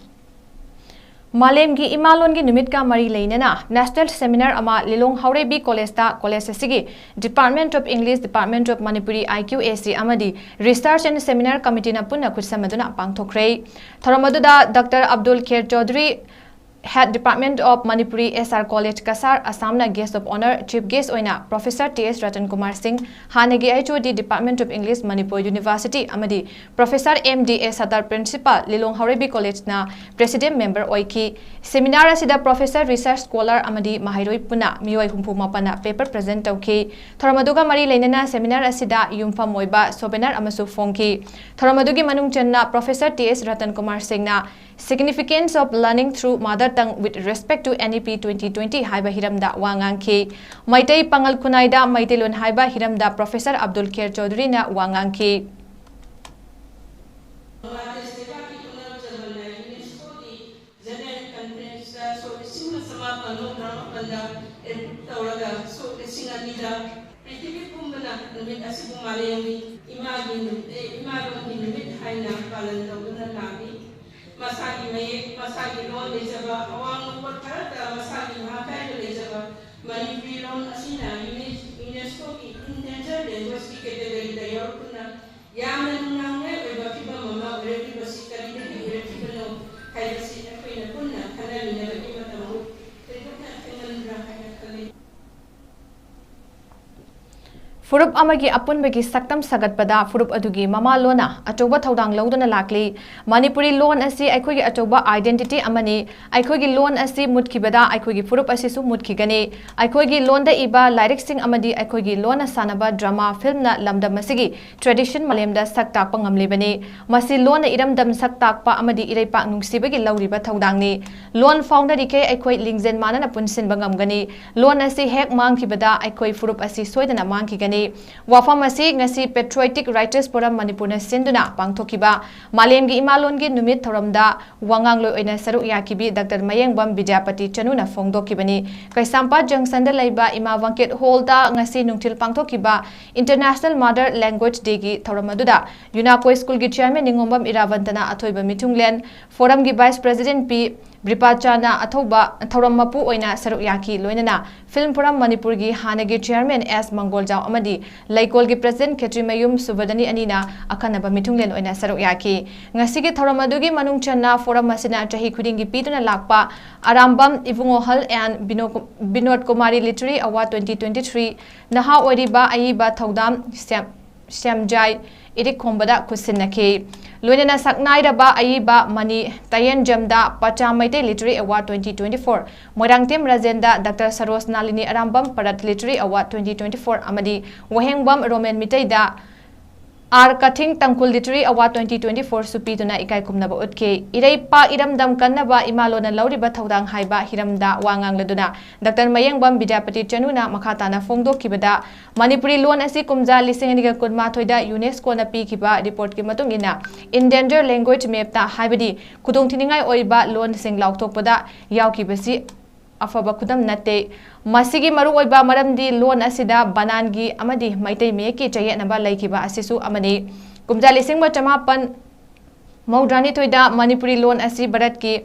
ꯃꯥꯂꯦꯝꯒꯤ ꯏꯃꯥꯂꯣꯟꯒꯤ ꯅꯨꯃꯤꯠꯀ ꯃꯔꯤ ꯂꯩꯅꯅ ꯅꯦꯁꯅꯦꯜ ꯁꯦꯃꯤꯅꯥꯔ ꯑꯃ ꯂꯤꯂꯣꯡ ꯍꯥꯎꯔꯩꯕꯤ ꯀꯣꯂꯦꯖꯇ ꯀꯣꯂꯦꯖ ꯑꯁꯤꯒꯤ Department of English, Department of Manipuri, I Q A C ꯑꯃꯗꯤ Research and Seminar Committeeꯅ ꯄꯨꯟꯅ ꯈꯨꯠꯁꯝꯅꯗꯨꯅ ꯄꯥꯡꯊꯣꯛꯈ꯭ꯔꯦ꯫ ꯊꯧꯔꯝ ꯑꯗꯨꯗ doctor Abdul Kher Choudhury, Head Department of Manipuri S R College, Cachar, ꯑꯁꯥꯝꯅ guest of honour, chief guest ꯑꯣꯏꯅ Professor T S Ratan Kumar Singh, ꯍꯥꯟꯅꯒꯤ H O D, Department of English, Manipur University, ꯑꯃꯗꯤ Professor M D A Sattar, Principal, Lilong Haoreibi ꯀꯣꯂꯦꯖꯅ President member ꯑꯣꯏꯈꯤ꯫ Seminar ꯑꯁꯤꯗ professor, research scholar ꯑꯃꯗꯤ ꯃꯍꯩꯔꯣꯏ ꯄꯨꯟꯅ ꯃꯤꯑꯣꯏ ꯍꯨꯝꯐꯨ ꯃꯥꯄꯟꯅ paper present ꯇꯧꯈꯤ꯫ ꯊꯧꯔꯝ ꯑꯗꯨꯒ ꯃꯔꯤ ꯂꯩꯅꯅ ꯁꯦꯃꯤꯅꯥꯔ ꯑꯁꯤꯗ ꯌꯨꯝꯐꯝ ꯑꯣꯏꯕ souvenir ꯑꯃꯁꯨ ꯐꯣꯡꯈꯤ꯫ ꯊꯧꯔꯝ ꯑꯗꯨꯒꯤ ꯃꯅꯨꯡ ꯆꯟꯅ Professor T S Ratan Kumar ꯁꯤꯡꯅ Significance of Learning Through Mother Tongue with Respect to N E P twenty twenty ꯍꯥꯏꯕ ꯍꯤꯔꯝꯗ ꯋꯥ ꯉꯥꯡꯈꯤ꯫ ꯃꯩꯇꯩ ꯄꯥꯉꯜ ꯈꯨꯟꯅꯥꯏꯗ ꯃꯩꯇꯩꯂꯣꯟ ꯍꯥꯏꯕ ꯍꯤꯔꯝꯗ Professor ꯑꯕꯗꯨꯜ ꯈꯦꯔ ꯆꯧꯙꯔꯤꯅ ꯋꯥ ꯉꯥꯡꯈꯤ꯫ ꯃꯥꯂꯦꯝꯒꯤ ꯏꯃꯥꯒꯤ ꯅꯨ-, ꯑꯦ, ꯏꯃꯥ ꯂꯣꯟꯒꯤ ꯅꯨꯃꯤꯠ ꯍꯥꯏꯅ ꯄꯥꯂꯟ ꯇꯧꯗꯨꯅ ꯂꯥꯛꯂꯤ꯫ ꯃꯁꯥꯒꯤ ꯃꯌꯦꯛ, ꯃꯁꯥꯒꯤ ꯂꯣꯟ ꯂꯩꯖꯕ, ꯑꯋꯥꯡ ꯅꯣꯡꯄꯣꯛ ꯚꯥꯔꯠꯇ ꯃꯁꯥꯒꯤ ꯃꯍꯥꯀꯥꯏꯗ ꯂꯩꯖꯕ ꯃꯅꯤꯄꯨꯔꯤ ꯂꯣꯟ ꯑꯁꯤꯅ ꯌꯨꯅꯦ-, ꯌꯨꯅꯦꯁꯀꯣꯒꯤ endangered languageꯀꯤ categoryꯗ ꯌꯥꯎꯔꯛꯇꯨꯅ ꯌꯥꯝꯅ ꯅꯨꯡꯅꯥꯡꯅꯤꯡꯉꯥꯏ ꯑꯣꯏꯕ ꯐꯤꯕꯝ ꯑꯃ ꯑꯣꯏꯔꯛꯂꯤꯕꯁꯤ ꯀꯔꯤꯗꯒꯤ ꯑꯣꯏꯔꯛꯈꯤꯕꯅꯣ ꯍꯥꯏꯕꯁꯤ ꯑꯩꯈꯣꯏꯅ ꯄꯨꯟꯅ ꯈꯟꯅꯃꯤꯟꯅꯕꯒꯤ ꯃꯇꯝ ꯊꯣꯏꯗꯣꯛꯅ ꯊꯦꯡꯃꯟꯕ꯭ꯔꯥ ꯍꯥꯏꯅ ꯈꯜꯂꯤ꯫ ꯐꯨꯔꯨꯞ ꯑꯃꯒꯤ ꯑꯄꯨꯟꯕꯒꯤ ꯁꯛꯇꯝ ꯁꯥꯒꯠꯄꯗ ꯐꯨꯔꯨꯞ ꯑꯗꯨꯒꯤ ꯃꯃꯥ ꯂꯣꯟꯅ ꯑꯆꯧꯕ ꯊꯧꯗꯥꯡ ꯂꯧꯗꯨꯅ ꯂꯥꯛꯂꯤ꯫ ꯃꯅꯤꯄꯨꯔꯤ ꯂꯣꯟ ꯑꯁꯤ ꯑꯩꯈꯣꯏꯒꯤ ꯑꯆꯧꯕ identity ꯑꯃꯅꯤ꯫ ꯑꯩꯈꯣꯏꯒꯤ ꯂꯣꯟ ꯑꯁꯤ ꯃꯨꯠꯈꯤꯕꯗ ꯑꯩꯈꯣꯏꯒꯤ ꯐꯨꯔꯨꯞ ꯑꯁꯤꯁꯨ ꯃꯨꯠꯈꯤꯒꯅꯤ꯫ ꯑꯩꯈꯣꯏꯒꯤ ꯂꯣꯟꯗ ꯏꯕ ꯂꯥꯏꯔꯤꯛꯁꯤꯡ ꯑꯃꯗꯤ ꯑꯩꯈꯣꯏꯒꯤ ꯂꯣꯟꯅ ꯁꯥꯟꯅꯕ drama, filmꯅ ꯂꯝꯗꯝ ꯑꯁꯤꯒꯤ tradition ꯃꯥꯂꯦꯝꯗ ꯁꯛ ꯇꯥꯛꯄ ꯉꯝꯂꯤꯕꯅꯤ꯫ ꯃꯁꯤ ꯂꯣꯟꯅ ꯏꯔꯝꯗꯝ ꯁꯛ ꯇꯥꯛꯄ ꯑꯃꯗꯤ ꯏꯔꯩꯄꯥꯛ ꯅꯨꯡꯁꯤꯕꯒꯤ ꯂꯧꯔꯤꯕ ꯊꯧꯗꯥꯡꯅꯤ꯫ ꯂꯣꯟ ꯐꯥꯎꯅꯔꯤꯈꯩ ꯑꯩꯈꯣꯏ ꯂꯤꯡꯖꯦꯜ ꯃꯥꯟꯅꯅ ꯄꯨꯟꯁꯤꯟꯕ ꯉꯝꯒꯅꯤ꯫ ꯂꯣꯟ ꯑꯁꯤ ꯍꯦꯛ ꯃꯥꯡꯈꯤꯕꯗ ꯑꯩꯈꯣꯏ ꯐꯨꯔꯨꯞ ꯑꯁꯤ ꯁꯣꯏꯗꯅ ꯃꯥꯡꯈꯤꯒꯅꯤ꯫ ꯋꯥꯐꯝ ꯑꯁꯤ ꯉꯁꯤ Patriotic Writers Forum ꯃꯅꯤꯄꯨꯔꯅ ꯁꯤꯟꯗꯨꯅ ꯄꯥꯡꯊꯣꯛꯈꯤꯕ ꯃꯥꯂꯦꯝꯒꯤ ꯏꯃꯥ ꯂꯣꯟꯒꯤ ꯅꯨꯃꯤꯠ ꯊꯧꯔꯝꯗ ꯋꯥꯉꯥꯡꯂꯣꯏ ꯑꯣꯏꯅ ꯁꯔꯨꯛ ꯌꯥꯈꯤꯕꯤ ꯗꯥꯛꯇꯔ ꯃꯌꯦꯡꯕꯝ ꯕꯤꯗ꯭ꯌꯥꯄꯇꯤ ꯆꯅꯨꯅ ꯐꯣꯡꯗꯣꯛꯈꯤꯕꯅꯤ꯫ ꯀꯩꯁꯥꯝꯄꯥꯠ ꯖꯪꯁꯟꯗ ꯂꯩꯕ ꯏꯃꯥ ꯕꯦꯡꯀꯦꯠ ꯍꯣꯜꯗ ꯉꯁꯤ ꯅꯨꯡꯊꯤꯜ ꯄꯥꯡꯊꯣꯛꯈꯤꯕ International Mother Language Dayꯒꯤ ꯊꯧꯔꯝ ꯑꯗꯨꯗ ꯌꯨꯅꯥꯀꯣ ꯁ꯭ꯀꯨꯜꯒꯤ chairman ꯅꯤꯉꯣꯝꯕꯝ ꯏꯔꯥꯕꯟꯇꯅ ꯑꯊꯣꯏꯕ ꯃꯤꯊꯨꯡꯂꯦꯟ, ꯐꯣꯔꯝꯒꯤ vice president ꯄꯤ ꯕ꯭ꯔꯤꯄꯥꯆꯥꯅ ꯑꯊꯧꯕ ꯊꯧꯔꯝ ꯃꯄꯨ ꯑꯣꯏꯅ ꯁꯔꯨꯛ ꯌꯥꯈꯤ꯫ ꯂꯣꯏꯅꯅ Film Forum ꯃꯅꯤꯄꯨꯔꯒꯤ ꯍꯥꯟꯅꯒꯤ chairman ꯑꯦꯁ ꯃꯪꯒꯣꯜꯖꯥꯎ ꯑꯃꯗꯤ ꯂꯩꯀꯣꯜꯒꯤ president ꯈꯦꯇ꯭ꯔꯤꯃꯌꯨꯝ ꯁꯨꯕꯗꯅꯤ ꯑꯅꯤꯅ ꯑꯈꯟꯅꯕ ꯃꯤꯊꯨꯡꯂꯦꯟ ꯑꯣꯏꯅ ꯁꯔꯨꯛ ꯌꯥꯈꯤ꯫ ꯉꯁꯤꯒꯤ ꯊꯧꯔꯝ ꯑꯗꯨꯒꯤ ꯃꯅꯨꯡ ꯆꯟꯅ ꯐꯣꯔꯝ ꯑꯁꯤꯅ ꯆꯍꯤ ꯈꯨꯗꯤꯡꯒꯤ ꯄꯤꯗꯨꯅ ꯂꯥꯛꯄ Arambam ꯏꯕꯨꯡꯉꯣꯍꯜ and ꯕꯤꯅꯣ-, Vinod Kumari Literary Award twenty twenty three, ꯅꯍꯥ ꯑꯣꯏꯔꯤꯕ ꯑꯏꯕ ꯊꯧꯗꯥꯝ ꯁꯦꯝ-, ꯁꯦꯝꯖꯥꯏ ꯏꯔꯤꯛ ꯈꯣꯝꯕꯗ ꯈꯨꯠꯁꯤꯟꯅꯈꯤ꯫ ꯂꯣꯏꯅꯅ ꯁꯛꯅꯥꯏꯔꯕ ꯑꯏꯕ ꯃꯅꯤ ꯇꯌꯦꯟꯖꯝꯗ Pacha Meitei Literary Award twenty twenty four, Moirangthem ꯔꯥꯖꯦꯟꯗ doctor Saroj Nalini Arambam Parratt Literary Award twenty twenty four ꯑꯃꯗꯤ ꯋꯥꯍꯦꯡꯕꯝ ꯔꯣꯃꯦꯟ ꯃꯤꯇꯩꯗ R Kathing Tangkhul Literary Award twenty twenty four ꯁꯨ ꯄꯤꯗꯨꯅ ꯏꯀꯥꯏ ꯈꯨꯝꯅꯕ ꯎꯠꯈꯤ꯫ ꯏꯔꯩꯄꯥꯛ ꯏꯔꯝꯗꯝ ꯀꯟꯅꯕ ꯏꯃꯥ ꯂꯣꯟꯅ ꯂꯧꯔꯤꯕ ꯊꯧꯗꯥꯡ ꯍꯥꯏꯕ ꯍꯤꯔꯝꯗ ꯋꯥ ꯉꯥꯡꯂꯗꯨꯅ ꯗꯥꯛꯇꯔ ꯃꯌꯦꯡꯕꯝ ꯕꯤꯗ꯭ꯌꯥꯄꯇꯤ ꯆꯅꯨꯅ ꯃꯈꯥ ꯇꯥꯅ ꯐꯣꯡꯗꯣꯛꯈꯤꯕꯗ, ꯃꯅꯤꯄꯨꯔꯤ ꯂꯣꯟ ꯑꯁꯤ ꯀꯨꯝꯖꯥ ꯂꯤꯁꯤꯡ ꯑꯅꯤꯒ ꯀꯨꯟꯃꯥꯊꯣꯏꯗ ꯌꯨꯅꯦꯁꯀꯣꯅ ꯄꯤꯈꯤꯕ reportꯀꯤ ꯃꯇꯨꯡ ꯏꯟꯅ endangered language mapꯇ, ꯍꯥꯏꯕꯗꯤ ꯈꯨꯗꯣꯡꯊꯤꯅꯤꯡꯉꯥꯏ ꯑꯣꯏꯕ ꯂꯣꯟꯁꯤꯡ ꯂꯥꯎꯊꯣꯛꯄꯗ ꯌꯥꯎꯈꯤꯕꯁꯤ ꯑꯐꯕ ꯈꯨꯗꯝ ꯅꯠꯇꯦ꯫ ꯃꯁꯤꯒꯤ ꯃꯔꯨꯑꯣꯏꯕ ꯃꯔꯝꯗꯤ ꯂꯣꯟ ꯑꯁꯤꯗ ꯕꯅꯥꯟꯒꯤ ꯑꯃꯗꯤ ꯃꯩꯇꯩ ꯃꯌꯦꯛꯀꯤ ꯆꯌꯦꯠꯅꯕ ꯂꯩꯈꯤꯕ ꯑꯁꯤꯁꯨ ꯑꯃꯅꯤ꯫ ꯀꯨꯝꯖꯥ ꯂꯤꯁꯤꯡ ꯑꯃ ꯆꯃꯥꯄꯟ ꯃꯧꯗ꯭ꯔꯥꯅꯤꯊꯣꯏꯗ ꯃꯅꯤꯄꯨꯔꯤ ꯂꯣꯟ ꯑꯁꯤ ꯚꯥꯔꯠꯀꯤ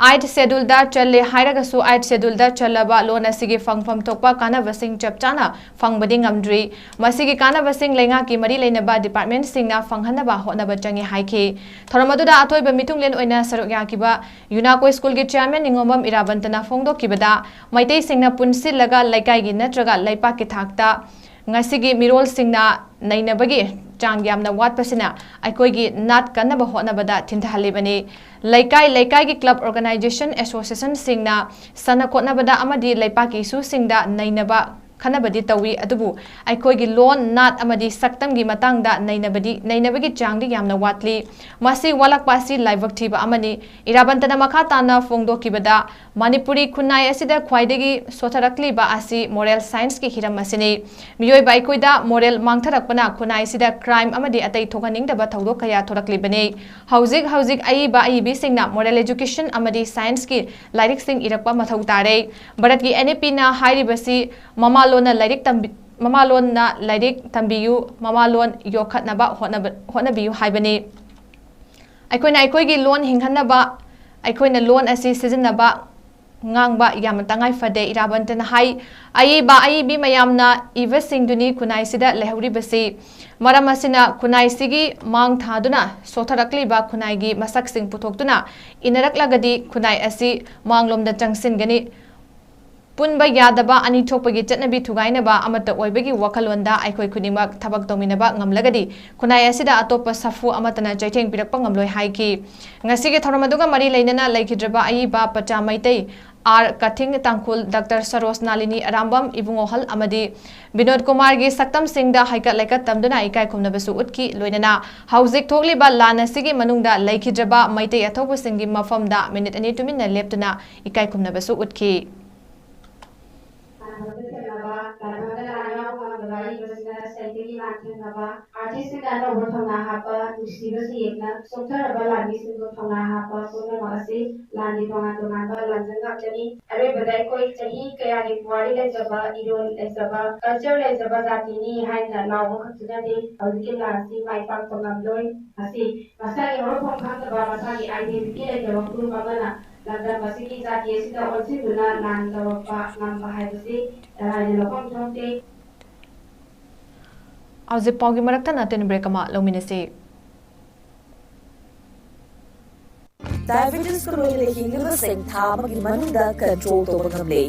Eighth Scheduleꯗ ꯆꯜꯂꯦ ꯍꯥꯏꯔꯒꯁꯨ, Eighth Scheduleꯗ ꯆꯜꯂꯕ ꯂꯣꯟ ꯑꯁꯤꯒꯤ ꯐꯪꯐꯝ ꯊꯣꯛꯄ ꯀꯥꯟꯅꯕꯁꯤꯡ ꯆꯞ ꯆꯥꯅ ꯐꯪꯕꯗꯤ ꯉꯝꯗ꯭ꯔꯤ꯫ ꯃꯁꯤꯒꯤ ꯀꯥꯟꯅꯕꯁꯤꯡ ꯂꯩꯉꯥꯛꯀꯤ ꯃꯔꯤ ꯂꯩꯅꯕ departmentꯁꯤꯡꯅ ꯐꯪꯍꯟꯅꯕ ꯍꯣꯠꯅꯕ ꯆꯪꯏ ꯍꯥꯏꯈꯤ꯫ ꯊꯧꯔꯝ ꯑꯗꯨꯗ ꯑꯇꯣꯏꯕ ꯃꯤꯊꯨꯡꯂꯦꯟ ꯑꯣꯏꯅ ꯁꯔꯨꯛ ꯌꯥꯈꯤꯕ UNACO Schoolꯒꯤ chairman ꯅꯤꯉꯣꯝꯕꯝ ꯏꯔꯥꯕꯟꯇꯅ ꯐꯣꯡꯗꯣꯛꯈꯤꯕꯗ, ꯃꯩꯇꯩꯁꯤꯡꯅ ꯄꯨꯟꯁꯤꯜꯂꯒ ꯂꯩꯀꯥꯏꯒꯤ ꯅꯠꯇ꯭ꯔꯒ ꯂꯩꯄꯥꯛꯀꯤ ꯊꯥꯛꯇ ꯉꯁꯤꯒꯤ ꯃꯤꯔꯣꯜꯁꯤꯡꯅ ꯅꯩꯅꯕꯒꯤ ꯆꯥꯡ ꯌꯥꯝꯅ ꯋꯥꯠꯄꯁꯤꯅ ꯑꯩꯈꯣꯏꯒꯤ ꯅꯥꯠ ꯀꯟꯅꯕ ꯍꯣꯠꯅꯕꯗ ꯊꯤꯟꯊꯍꯜꯂꯤꯕꯅꯤ꯫ ꯂꯩꯀꯥꯏ ꯂꯩꯀꯥꯏꯒꯤ club, organisation, associationꯁꯤꯡꯅ ꯁꯥꯟꯅ ꯈꯣꯠꯅꯕꯗ ꯑꯃꯗꯤ ꯂꯩꯄꯥꯛꯀꯤ issueꯁꯤꯡꯗ ꯅꯩꯅꯕ ꯈꯟꯅꯕꯗꯤ ꯇꯧꯏ, ꯑꯗꯨꯕꯨ ꯑꯩꯈꯣꯏꯒꯤ ꯂꯣꯟ, ꯅꯥꯠ ꯑꯃꯗꯤ ꯁꯛꯇꯝꯒꯤ ꯃꯇꯥꯡꯗ ꯅꯩꯅꯕꯗꯤ, ꯅꯩꯅꯕꯒꯤ ꯆꯥꯡꯗꯤ ꯌꯥꯝꯅ ꯋꯥꯠꯂꯤ꯫ ꯃꯁꯤ ꯋꯥꯠꯂꯛꯄ ꯑꯁꯤ ꯂꯥꯏꯕꯛ ꯊꯤꯕ ꯑꯃꯅꯤ꯫ ꯏꯔꯥꯕꯟꯇꯅ ꯃꯈꯥ ꯇꯥꯅ ꯐꯣꯡꯗꯣꯛꯈꯤꯕꯗ, ꯃꯅꯤꯄꯨꯔꯤ ꯈꯨꯟꯅꯥꯏ ꯑꯁꯤꯗ ꯈ꯭ꯋꯥꯏꯗꯒꯤ ꯁꯣꯊꯔꯛꯂꯤꯕ ꯑꯁꯤ moral scienceꯀꯤ ꯍꯤꯔꯝ ꯑꯁꯤꯅꯤ꯫ ꯃꯤꯑꯣꯏꯕ ꯑꯩꯈꯣꯏꯗ moral ꯃꯥꯡꯊꯔꯛꯄꯅ ꯈꯨꯟꯅꯥꯏꯁꯤꯗ crime ꯑꯃꯗꯤ ꯑꯇꯩ ꯊꯣꯛꯍꯟꯅꯤꯡꯗꯕ ꯊꯧꯗꯣꯛ ꯀꯌꯥ ꯊꯣꯔꯛꯂꯤꯕꯅꯤ꯫ ꯍꯧꯖꯤꯛ ꯍꯧꯖꯤꯛ ꯑꯏꯕ ꯑꯏꯕꯤꯁꯤꯡꯅ moral education ꯑꯃꯗꯤ scienceꯀꯤ ꯂꯥꯏꯔꯤꯛꯁꯤꯡ ꯏꯔꯛꯄ ꯃꯊꯧ ꯇꯥꯔꯦ꯫ ꯚꯥꯔꯠꯀꯤ NEPꯅ ꯍꯥꯏꯔꯤꯕꯁꯤ ꯃꯃꯥꯂꯣꯟꯅ ꯂꯥꯏꯔꯤꯛ ꯇꯝꯕꯤ-, ꯃꯃꯥꯂꯣꯟꯅ ꯂꯥꯏꯔꯤꯛ ꯇꯝꯕꯤꯌꯨ, ꯃꯃꯥꯂꯣꯟ ꯌꯣꯛꯈꯠꯅꯕ ꯍꯣꯠꯅꯕ, ꯍꯣꯠꯅꯕꯤꯌꯨ ꯍꯥꯏꯕꯅꯤ꯫ ꯑꯩꯈꯣꯏꯅ ꯑꯩꯈꯣꯏꯒꯤ ꯂꯣꯟ ꯍꯤꯡꯍꯟꯅꯕ, ꯑꯩꯈꯣꯏꯅ ꯂꯣꯟ ꯑꯁꯤ ꯁꯤꯖꯤꯟꯅꯕ, ꯉꯥꯡꯕ ꯌꯥꯝꯅ ꯇꯉꯥꯏ ꯐꯗꯦ꯫ ꯏꯔꯥꯕꯟꯇꯅ ꯍꯥꯏ, ꯑꯏꯕ ꯑꯏꯕꯤ ꯃꯌꯥꯝꯅ ꯏꯕꯁꯤꯡꯗꯨꯅꯤ ꯈꯨꯟꯅꯥꯏꯁꯤꯗ ꯂꯩꯍꯧꯔꯤꯕꯁꯤ꯫ ꯃꯔꯝ ꯑꯁꯤꯅ ꯈꯨꯟꯅꯥꯏꯁꯤꯒꯤ ꯃꯥꯡ ꯊꯥꯗꯨꯅ ꯁꯣꯊꯔꯛꯂꯤꯕ ꯈꯨꯟꯅꯥꯏꯒꯤ ꯃꯁꯛꯁꯤꯡ ꯄꯨꯊꯣꯛꯇꯨꯅ ꯏꯅꯔꯛꯂꯒꯗꯤ ꯈꯨꯟꯅꯥꯏ ꯑꯁꯤ ꯃꯥꯡꯂꯣꯝꯗ ꯆꯪꯁꯤꯟꯒꯅꯤ꯫ ꯄꯨꯟꯕ ꯌꯥꯗꯕ, ꯑꯅꯤ ꯊꯣꯛꯄꯒꯤ ꯆꯠꯅꯕꯤ ꯊꯨꯒꯥꯏꯅꯕ ꯑꯃꯠꯇ ꯑꯣꯏꯕꯒꯤ ꯋꯥꯈꯜꯂꯣꯟꯗ ꯑꯩꯈꯣꯏ ꯈꯨꯗꯤꯡꯃꯛ ꯊꯕꯛ ꯇꯧꯃꯤꯟꯅꯕ ꯉꯝꯂꯒꯗꯤ ꯈꯨꯟꯅꯥꯏ ꯑꯁꯤꯗ ꯑꯇꯣꯞꯄ ꯁꯥꯐꯨ ꯑꯃꯠꯇꯅ ꯆꯩꯊꯦꯡ ꯄꯤꯔꯛꯄ ꯉꯝꯂꯣꯏ ꯍꯥꯏꯈꯤ꯫ ꯉꯁꯤꯒꯤ ꯊꯧꯔꯝ ꯑꯗꯨꯒ ꯃꯔꯤ ꯂꯩꯅꯅ ꯂꯩꯈꯤꯗ꯭ꯔꯕ ꯑꯏꯕ ꯄꯆꯥ ꯃꯩꯇꯩ ꯑꯥꯔ ꯀꯊꯤꯡ, ꯇꯥꯡꯈꯨꯜ ꯗꯥꯛꯇꯔ ꯁꯔꯣꯖ ꯅꯥꯂꯤꯅꯤ ꯑꯔꯥꯝꯕꯝ, ꯏꯕꯨꯡꯉꯣꯍꯜ ꯑꯃꯗꯤ ꯕꯤꯅꯣꯗ ꯀꯨꯃꯥꯔꯒꯤ ꯁꯛꯇꯝꯁꯤꯡꯗ ꯍꯩꯀꯠ ꯂꯩꯀꯠ ꯇꯝꯗꯨꯅ ꯏꯀꯥꯏ ꯈꯨꯝꯅꯕꯁꯨ ꯎꯠꯈꯤ꯫ ꯂꯣꯏꯅꯅ ꯍꯧꯖꯤꯛ ꯊꯣꯛꯂꯤꯕ ꯂꯥꯟ ꯑꯁꯤꯒꯤ ꯃꯅꯨꯡꯗ ꯂꯩꯈꯤꯗ꯭ꯔꯕ ꯃꯩꯇꯩ ꯑꯊꯧꯕꯁꯤꯡꯒꯤ ꯃꯐꯝꯗ ꯃꯤꯅꯤꯠ ꯑꯅꯤ ꯇꯨꯃꯤꯟꯅ ꯂꯦꯞꯇꯨꯅ ꯏꯀꯥꯏ ꯈꯨꯝꯅꯕꯁꯨ ꯎꯠꯈꯤ꯫ ꯑꯏꯕꯁꯤꯅ ꯁꯩꯇꯒꯤ ꯂꯥꯟꯊꯦꯡꯅꯕ, ꯑꯥꯔꯇꯤꯁꯁꯤꯡꯅ ꯑꯅꯧꯕ ꯊꯧꯅꯥ ꯍꯥꯞꯄ, ꯅꯨꯡꯁꯤꯕ ꯁꯩꯌꯦꯛꯅ ꯆꯣꯛꯊꯔꯕ ꯂꯥꯟꯃꯤꯁꯤꯡꯕꯨ ꯊꯧꯅꯥ ꯍꯥꯞꯄ ꯄꯨꯝꯅꯃꯛ ꯑꯁꯤ ꯂꯥꯟꯒꯤ ꯇꯣꯉꯥꯟ ꯇꯣꯉꯥꯟꯕ ꯂꯥꯟꯖꯪ ꯉꯥꯛꯇꯅꯤ꯫ ꯑꯔꯣꯏꯕꯗ ꯑꯩꯈꯣꯏ ꯆꯍꯤ ꯀꯌꯥꯒꯤ ꯄꯨꯋꯥꯔꯤ ꯂꯩꯖꯕ, ꯏꯔꯣꯟ ꯂꯩꯖꯕ, ꯀꯜꯆꯔ ꯂꯩꯖꯕ ꯖꯥꯇꯤꯅꯤ ꯍꯥꯏꯅ ꯂꯥꯎꯕ ꯈꯛꯇꯅꯗꯤ ꯍꯧꯖꯤꯛꯀꯤ ꯂꯥꯟ ꯑꯁꯤ ꯃꯥꯏ ꯄꯥꯛꯄ ꯉꯝꯂꯣꯏ꯫ ꯃꯁꯤ ꯃꯁꯥꯒꯤ ꯍꯧꯔꯛꯐꯝ ꯈꯪꯗꯕ, ꯃꯁꯥꯒꯤ ꯑꯥꯏꯗꯦꯟꯇꯤꯇꯤ ꯂꯩꯇꯕ ꯐꯨꯔꯨꯞ ꯑꯃꯅ ꯂꯝꯗꯝ ꯑꯁꯤꯒꯤ ꯖꯥꯇꯤ ꯑꯁꯤꯗ ꯑꯣꯟꯁꯤꯟꯗꯨꯅ ꯂꯥꯟ ꯇꯧꯔꯛꯄ ꯉꯝꯕ ꯍꯥꯏꯕꯁꯤ ꯇꯔꯥꯏꯅ ꯂꯧꯐꯝ ꯊꯣꯛꯇꯦ꯫ ꯍꯧꯖꯤꯛ ꯄꯥꯎꯒꯤ ꯃꯔꯛꯇ ꯅꯥꯇꯣꯟ ꯕ꯭ꯔꯦꯛ ꯑꯃ ꯂꯧꯃꯤꯟꯅꯁꯤ꯫ ꯗꯥꯏꯕꯦꯇꯤꯁꯀ ꯂꯣꯏꯅꯅ ꯍꯤꯡꯂꯤꯕꯁꯤꯡ ꯊꯥ ꯑꯃꯒꯤ ꯃꯅꯨꯡꯗ ꯀꯟꯇ꯭ꯔꯣꯜ ꯇꯧꯕ ꯉꯝꯂꯦ꯫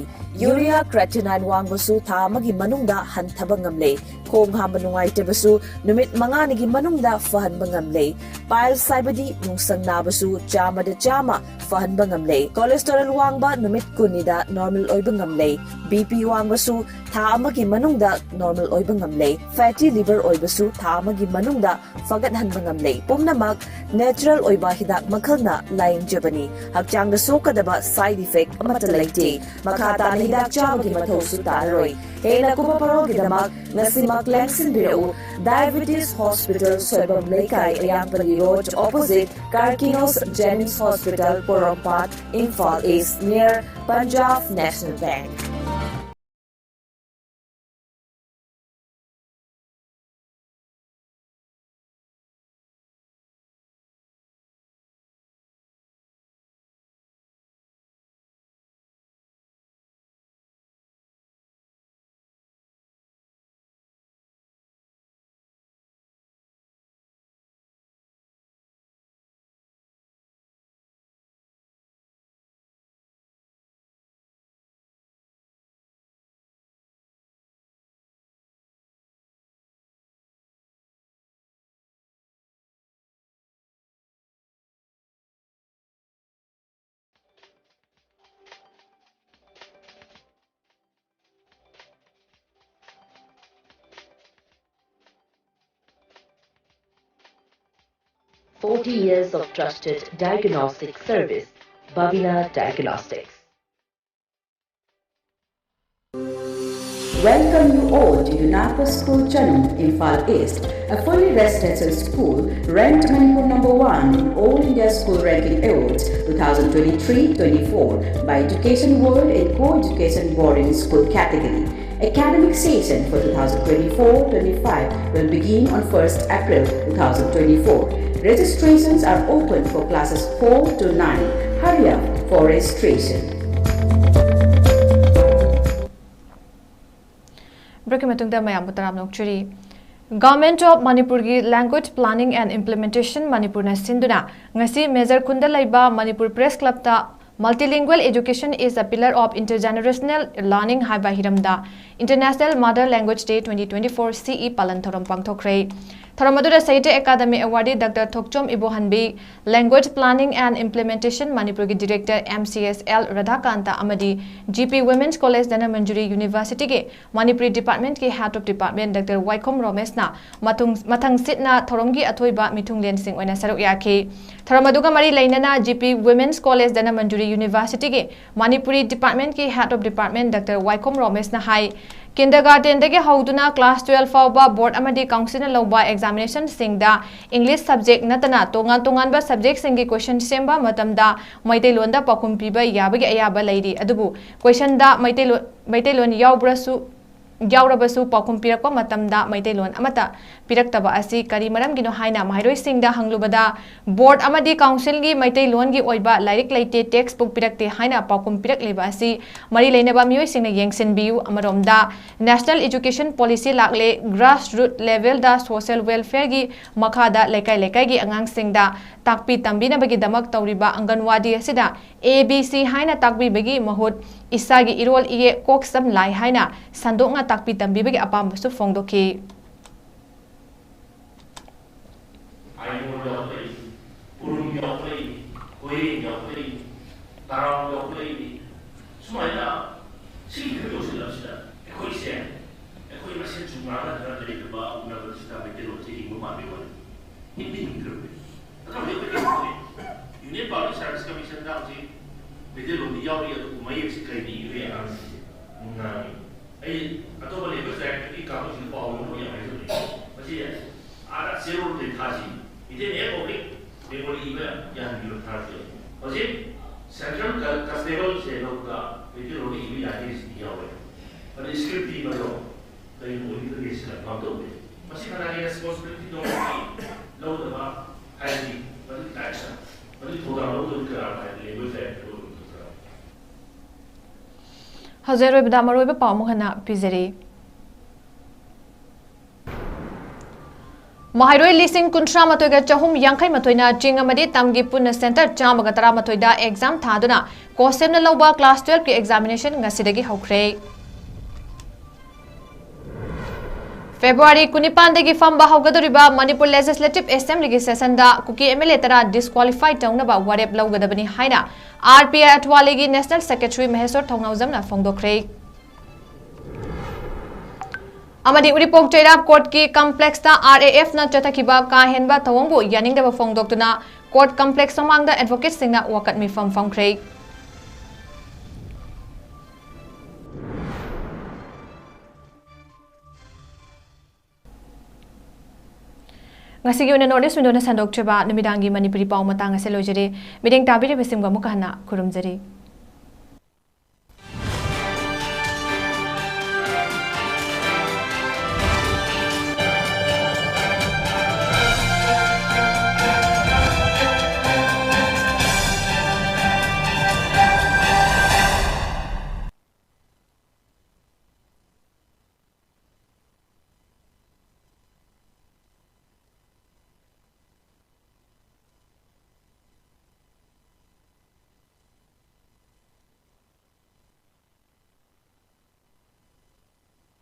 ꯌꯨꯔꯤꯌꯥ ꯀ꯭ꯔꯦꯇꯤꯅꯥꯏꯟ ꯋꯥꯡꯕꯁꯨ ꯊꯥ ꯑꯃꯒꯤ ꯃꯅꯨꯡꯗ ꯍꯟꯊꯕ ꯉꯝꯂꯦ꯫ ꯈꯣꯡ ꯍꯥꯝꯕ ꯅꯨꯡꯉꯥꯏꯇꯕꯁꯨ ꯅꯨꯃꯤꯠ ꯃꯉꯥꯅꯤꯒꯤ ꯃꯅꯨꯡꯗ ꯐꯍꯟꯕ ꯉꯝꯂꯦ꯫ ꯄꯥꯏꯜꯁ ꯍꯥꯏꯕꯗꯤ ꯅꯨꯡꯁꯪ ꯅꯥꯕꯁꯨ ꯆꯥꯝꯃꯗ ꯆꯥꯝꯃ ꯐꯍꯟꯕ ꯉꯝꯂꯦ꯫ ꯀꯣꯂꯦꯁꯇꯦꯔꯣꯜ ꯋꯥꯡꯕ ꯅꯨꯃꯤꯠ ꯀꯨꯟꯅꯤꯗ ꯅꯣꯔꯃꯦꯜ ꯑꯣꯏꯕ ꯉꯝꯂꯦ꯫ ꯕꯤ ꯄꯤ ꯋꯥꯡꯕꯁꯨ ꯊꯥ ꯑꯃꯒꯤ ꯃꯅꯨꯡꯗ ꯅꯣꯔꯃꯦꯜ ꯑꯣꯏꯕ ꯉꯝꯂꯦ꯫ ꯐꯦꯇꯤ ꯂꯤꯚꯔ ꯑꯣꯏꯕꯁꯨ ꯊꯥ ꯑꯃꯒꯤ ꯃꯅꯨꯡꯗ ꯐꯒꯠꯍꯟꯕ ꯉꯝꯂꯦ꯫ ꯄꯨꯝꯅꯃꯛ ꯅꯦꯆꯔꯦꯜ ꯑꯣꯏꯕ ꯍꯤꯗꯥꯛ ꯃꯈꯜꯅ ꯂꯥꯌꯦꯡꯖꯕꯅꯤ꯫ ꯍꯛꯆꯥꯡꯗ ꯁꯣꯛꯀꯗꯕ ꯁꯥꯏꯗ ꯏꯐꯦꯛ ꯑꯃꯠꯇ ꯂꯩꯇꯦ꯫ ꯃꯈꯥ ꯇꯥꯅ ꯍꯤꯗꯥꯛ ꯆꯥꯕꯒꯤ ꯃꯊꯧꯁꯨ ꯇꯥꯔꯔꯣꯏ꯫ ꯍꯦꯟꯅ ꯀꯨꯞꯄ ꯃꯔꯣꯜꯒꯤꯗꯃꯛ ꯉꯁꯤꯃꯛ ꯂꯦꯡꯁꯤꯟꯕꯤꯔꯛꯎ꯫ Diabetes hospital, Soibam Leikai, Ayangpalli road, opposite Karkinos JNIMS hospital, Porompat, Imphal east, near Punjab national bank. Forty years of trusted diagnostic service, Babina Diagnostics. Welcome you all to UNACO School Chanung, Imphal East, a fully residential school ranked Manipur number one in All India School Ranking Awards two thousand twenty-three twenty-four by Education World in Co-Education Boarding School category. Academic session for two thousand twenty-four twenty-five will begin on first April two thousand twenty-four. Registrations are open for classes four to nine. Hurry up for registration. Break ꯃꯇꯨꯡꯗ ꯃꯌꯥꯝꯕꯨ ꯇꯔꯥꯝꯅ ꯑꯣꯛꯆꯔꯤ꯫ Government of ꯃꯅꯤꯄꯨꯔꯒꯤ Language Planning and Implementation ꯃꯅꯤꯄꯨꯔꯅ ꯁꯤꯟꯗꯨꯅ ꯉꯁꯤ ꯃꯦꯖꯔ ꯈꯨꯟꯗ ꯂꯩꯕ ꯃꯅꯤꯄꯨꯔ ꯄ꯭ꯔꯦꯁ ꯀ꯭ꯂꯕꯇ Multilingual Education is a Pillar of Intergenerational Learning ꯍꯥꯏꯕ ꯍꯤꯔꯝꯗ International Mother Language Day twenty twenty-four CE ꯄꯥꯂꯟ ꯊꯧꯔꯝ ꯄꯥꯡꯊꯣꯛꯈ꯭ꯔꯦ꯫ ꯊꯧꯔꯝ ꯑꯗꯨꯗ Sahitya Akademi awardee doctor Thokchom Ibohanbi, Language Planning and Implementation ꯃꯅꯤꯄꯨꯔꯒꯤ director M C S L Radhakanta ꯑꯃꯗꯤ G P women's college Dhanamanjuri ꯌꯨꯅꯤꯚꯔꯁꯤꯇꯤꯒꯤ ꯃꯅꯤꯄꯨꯔꯤ ꯗꯤꯄꯥꯔꯠꯃꯦꯟꯠꯀꯤ Head of Department doctor Waikhom ꯔꯣꯃꯦꯁꯅ ꯃꯊꯪ ꯁꯤꯠꯅ ꯊꯧꯔꯝꯒꯤ ꯑꯊꯣꯏꯕ ꯃꯤꯊꯨꯡꯂꯦꯟꯁꯤꯡ ꯑꯣꯏꯅ ꯁꯔꯨꯛ ꯌꯥꯈꯤ꯫ ꯊꯧꯔꯝ ꯑꯗꯨꯒ ꯃꯔꯤ ꯂꯩꯅꯅ G P women's college Dhanamanjuri ꯌꯨꯅꯤꯚꯔꯁꯤꯇꯤꯒꯤ ꯃꯅꯤꯄꯨꯔꯤ ꯗꯤꯄꯥꯔꯠꯃꯦꯟꯠꯀꯤ Head of Department doctor Waikhom ꯔꯣꯃꯦꯁꯅ ꯍꯥꯏ, ꯀꯤꯟꯗꯔꯒꯥꯔꯇꯦꯟꯗꯒꯤ ꯍꯧꯗꯨꯅ ꯀ꯭ꯂꯥꯁ ꯇꯨꯋꯦꯜꯐ ꯐꯥꯎꯕ ꯕꯣꯔꯗ ꯑꯃꯗꯤ ꯀꯥꯎꯟꯁꯤꯜꯅ ꯂꯧꯕ ꯑꯦꯛꯖꯥꯃꯤꯅꯦꯁꯟꯁꯤꯡꯗ ꯏꯪꯂꯤꯁ ꯁꯕꯖꯦꯛ ꯅꯠꯇꯅ ꯇꯣꯉꯥꯟ ꯇꯣꯉꯥꯟꯕ ꯁꯕꯖꯦꯛꯁꯤꯡꯒꯤ ꯀꯣꯏꯁꯟ ꯁꯦꯝꯕ ꯃꯇꯝꯗ ꯃꯩꯇꯩꯂꯣꯟꯗ ꯄꯥꯎꯈꯨꯝ ꯄꯤꯕ ꯌꯥꯕꯒꯤ ꯑꯌꯥꯕ ꯂꯩꯔꯤ꯫ ꯑꯗꯨꯕꯨ ꯀꯣꯏꯁꯟꯗ ꯃꯩꯇꯩꯂꯣꯟ ꯃꯩꯇꯩꯂꯣꯟ ꯌꯥꯎꯕ꯭ꯔꯁꯨ ꯌꯥꯎꯔꯕꯁꯨ ꯄꯥꯎꯈꯨꯝ ꯄꯤꯔꯛꯄ ꯃꯇꯝꯗ ꯃꯩꯇꯩꯂꯣꯟ ꯑꯃꯠꯇ ꯄꯤꯔꯛꯇꯕ ꯑꯁꯤ ꯀꯔꯤ ꯃꯔꯝꯒꯤꯅꯣ ꯍꯥꯏꯅ ꯃꯍꯩꯔꯣꯏꯁꯤꯡꯗ ꯍꯪꯂꯨꯕꯗ ꯕꯣꯔꯗ ꯑꯃꯗꯤ ꯀꯥꯎꯟꯁꯤꯜꯒꯤ ꯃꯩꯇꯩꯂꯣꯟꯒꯤ ꯑꯣꯏꯕ ꯂꯥꯏꯔꯤꯛ ꯂꯩꯇꯦ, ꯇꯦꯛꯁ ꯕꯨꯛ ꯄꯤꯔꯛꯇꯦ ꯍꯥꯏꯅ ꯄꯥꯎꯈꯨꯝ ꯄꯤꯔꯛꯂꯤꯕ ꯑꯁꯤ ꯃꯔꯤ ꯂꯩꯅꯕ ꯃꯤꯑꯣꯏꯁꯤꯡꯅ ꯌꯦꯡꯁꯤꯟꯕꯤꯌꯨ꯫ ꯑꯃꯔꯣꯝꯗ National Education Policy ꯂꯥꯛꯂꯦ, grassroot level ꯗ social welfare ꯒꯤ ꯃꯈꯥꯗ ꯂꯩꯀꯥꯏ ꯂꯩꯀꯥꯏꯒꯤ ꯑꯉꯥꯡꯁꯤꯡꯗ ꯇꯥꯛꯄꯤ ꯇꯝꯕꯤꯅꯕꯒꯤꯗꯃꯛ ꯇꯧꯔꯤꯕ ꯑꯪꯒꯟꯋꯥꯗꯤ ꯑꯁꯤꯗ ꯑꯦ ꯕꯤ ꯁꯤ ꯍꯥꯏꯅ ꯇꯥꯛꯄꯤꯕꯒꯤ ꯃꯍꯨꯠ ꯏꯁꯥꯒꯤ ꯏꯔꯣꯜ ꯏꯌꯦꯛ ꯀꯣꯛ ꯁꯝ ꯂꯥꯏ ꯍꯥꯏꯅ ꯁꯟꯗꯣꯛꯅ ꯇꯥꯛꯄꯤ ꯇꯝꯕꯤꯕꯒꯤ ꯑꯄꯥꯝꯕꯁꯨ ꯐꯣꯡꯗꯣꯛꯈꯤ꯫ ꯑꯥꯏꯃꯣꯜ ꯌꯥꯎꯔꯛꯏ, ꯎꯔꯨꯝ ꯌꯥꯎꯔꯛꯏ, ꯀꯣꯏꯔꯦꯡ ꯌꯥꯎꯔꯛꯏ, ꯇꯔꯥꯎ ꯌꯥꯎꯔꯛꯏ꯫ ꯁꯨꯃꯥꯏꯅ ꯁꯤꯒꯤ ꯐꯤꯕꯝ ꯌꯧꯁꯤꯜꯂꯛꯑꯁꯤꯗ ꯑꯩꯈꯣꯏꯁꯦ, ꯑꯩꯈꯣꯏ ꯃꯁꯦꯟ ꯁꯨꯝ ꯉꯥꯡꯅꯗꯅ ꯂꯩꯔꯕ ꯎꯅꯕꯁꯤꯗ ꯃꯩꯇꯩꯂꯣꯟꯁꯦ ꯍꯤꯡꯕ ꯃꯥꯟꯕꯒꯤ ꯋꯥꯅꯤ꯫ ꯍꯤꯡꯗꯤ ꯍꯤꯡꯗ꯭ꯔꯕꯅꯤ꯫ ꯑꯗꯣ ꯍꯧꯖꯤꯛ ꯑꯩꯈꯣꯏ ꯀꯩꯅꯣ ꯇꯧꯔꯤ꯫ Union Public Service Commission ꯗ ꯍꯧꯖꯤꯛ ꯃꯩꯇꯩꯂꯣꯟꯗꯤ ꯌꯥꯎꯔꯤ, ꯑꯗꯨꯕꯨ ꯃꯌꯦꯛꯁꯤ ꯀꯔꯤꯅ ꯏꯕ ꯌꯥꯏ ꯑꯉꯥꯡꯁꯤꯡꯁꯦ ꯉꯥꯡꯉꯤ꯫ ꯑꯩ ꯑꯇꯣꯞꯄ ꯂꯦꯡꯒ꯭ꯋꯦꯖ ꯗꯥꯏꯔꯦꯛꯇꯔꯒꯤ ꯀꯥꯡꯕꯨꯁꯤꯡꯗ ꯄꯥꯎ ꯂꯧꯅꯕ ꯌꯥꯝ ꯍꯥꯏꯖꯕꯅꯤ꯫ ꯃꯁꯤ ꯑꯥꯗ ꯆꯦꯔꯣꯜꯗ ꯊꯥꯁꯤ, ꯏꯊꯦꯟ ꯍꯦꯛ ꯄꯕ꯭ꯂꯤꯛ ꯕꯦꯡꯒꯣꯂꯤ ꯏꯕ ꯌꯥꯍꯟꯕꯤꯕ ꯊꯥꯔꯛꯀꯦ꯫ ꯍꯧꯖꯤꯛ ꯁꯦꯟꯇ꯭ꯔꯦꯜ ꯀꯟꯁꯇꯦꯕꯜꯁꯦ ꯂꯧꯕꯗ ꯃꯩꯇꯩꯂꯣꯟꯗ ꯏꯕ ꯌꯥꯗꯦ ꯁꯤꯗꯤ ꯌꯥꯎꯋꯦ꯫ ꯑꯗꯨ ꯁ꯭ꯀ꯭ꯔꯤꯞꯇꯤ ꯑꯃ ꯌꯥꯎ, ꯀꯔꯤꯒꯨꯝꯕ ꯑꯣꯏꯒꯗꯒꯦ ꯁꯤꯅ ꯀꯝ ꯇꯧꯗꯦ꯫ ꯃꯁꯤ ꯀꯅꯥꯒꯤ ꯔꯦꯁꯄꯣꯟꯁꯤꯕꯤꯂꯤꯇꯤ ꯂꯧꯒꯅꯤ? ꯂꯧꯗꯕ ꯍꯥꯏꯔꯗꯤ ꯃꯗꯨꯒꯤ ꯇꯥꯏꯞꯁ, ꯃꯗꯨꯒꯤ ꯊꯧꯗꯥꯡ ꯂꯧꯗꯕꯗꯤ ꯀꯅꯥꯅꯣ ꯍꯥꯏꯔꯗꯤ ꯂꯦꯡꯒ꯭ꯋꯦꯖ ꯗꯥꯏꯔꯦꯛꯇꯔ ꯑꯣꯏꯕ ꯃꯊꯧ ꯇꯥꯕ꯫ ꯍꯧꯖꯤꯛ ꯑꯔꯣꯏꯕꯗ ꯃꯔꯨꯑꯣꯏꯕ ꯄꯥꯎ ꯑꯃꯨꯛ ꯍꯟꯅ ꯄꯤꯖꯔꯤ꯫ ꯃꯍꯩꯔꯣꯏ ꯂꯤꯁꯤꯡ ꯀꯨꯟꯊ꯭ꯔꯥ ꯃꯥꯊꯣꯏꯒ ꯆꯍꯨꯝ ꯌꯥꯡꯈꯩ ꯃꯥꯊꯣꯏꯅ ꯆꯤꯡ ꯑꯃꯗꯤ ꯇꯝꯒꯤ ꯄꯨꯟꯅ ꯁꯦꯟꯇꯔ ꯆꯥꯝꯃꯒ ꯇꯔꯥꯃꯥꯊꯣꯏꯗ ꯑꯦꯛꯖꯥꯝ ꯊꯥꯗꯨꯅ ꯀꯣꯁꯦꯝꯅ ꯂꯧꯕ ꯀ꯭ꯂꯥꯁ ꯇꯨꯌꯦꯜꯐꯀꯤ ꯑꯦꯛꯖꯥꯃꯤꯅꯦꯁꯟ ꯉꯁꯤꯗꯒꯤ ꯍꯧꯈ꯭ꯔꯦ꯫ ꯐꯦꯕ꯭ꯔꯨꯋꯥꯔꯤ ꯀꯨꯟꯅꯤꯄꯥꯟꯗꯒꯤ ꯐꯝꯕ ꯍꯧꯒꯗꯧꯔꯤꯕ ꯃꯅꯤꯄꯨꯔ ꯂꯦꯖꯤꯁꯂꯦꯇꯤꯚ ꯑꯦꯁꯦꯝꯕ꯭ꯂꯤꯒꯤ ꯁꯦꯁꯟꯗ ꯀꯨꯀꯤ ꯑꯦꯝ ꯑꯦꯜ ꯑꯦ ꯇꯔꯥ ꯗꯤꯁꯀ꯭ꯋꯥꯂꯤꯐꯥꯏ ꯇꯧꯅꯕ ꯋꯥꯔꯦꯞ ꯂꯧꯒꯗꯕꯅꯤ ꯍꯥꯏꯅ ꯑꯥꯔ ꯄꯤ ꯑꯥꯏ ꯑꯊ꯭ꯋꯥꯂꯤꯒꯤ ꯅꯦꯁꯅꯦꯜ ꯁꯦꯀ꯭ꯔꯦꯇꯔꯤ ꯃꯍꯦꯁꯣꯔ ꯊꯧꯅꯥꯎꯖꯝꯅ ꯐꯣꯡꯗꯣꯛꯈ꯭ꯔꯦ꯫ ꯑꯃꯗꯤ ꯎꯔꯤꯄꯣꯛ ꯆꯩꯔꯥꯞ ꯀꯣꯔꯠꯀꯤ ꯀꯝꯄ꯭ꯂꯦꯛꯁꯇ ꯑꯥꯔ ꯑꯦ ꯑꯦꯐꯅ ꯆꯠꯊꯈꯤꯕ ꯀꯥ ꯍꯦꯟꯕ ꯊꯧꯑꯣꯡꯕꯨ ꯌꯥꯅꯤꯡꯗꯕ ꯐꯣꯡꯗꯣꯛꯇꯨꯅ ꯀꯣꯔꯠ ꯀꯝꯄ꯭ꯂꯦꯛꯁ ꯃꯃꯥꯡꯗ ꯑꯦꯗꯚꯣꯀꯦꯠꯁꯤꯡꯅ ꯋꯥꯀꯠ ꯃꯤꯐꯝ ꯐꯝꯈ꯭ꯔꯦ꯫ ꯉꯁꯤꯒꯤ ꯑꯣꯏꯅ ꯅꯣꯔꯠ ꯏꯁ ꯋꯤꯟꯗꯣꯅ ꯁꯟꯗꯣꯛꯆꯕ ꯅꯨꯃꯤꯗꯥꯡꯒꯤ ꯃꯅꯤꯄꯨꯔꯤ ꯄꯥꯎ ꯃꯇꯥꯡ ꯑꯁꯤ ꯂꯣꯏꯖꯔꯦ꯫ ꯃꯤꯠꯌꯦꯡ ꯇꯥꯕꯤꯔꯤꯕꯁꯤꯡꯕꯨ ꯑꯃꯨꯛꯀ ꯍꯟꯅ ꯈꯨꯔꯨꯝꯖꯔꯤ꯫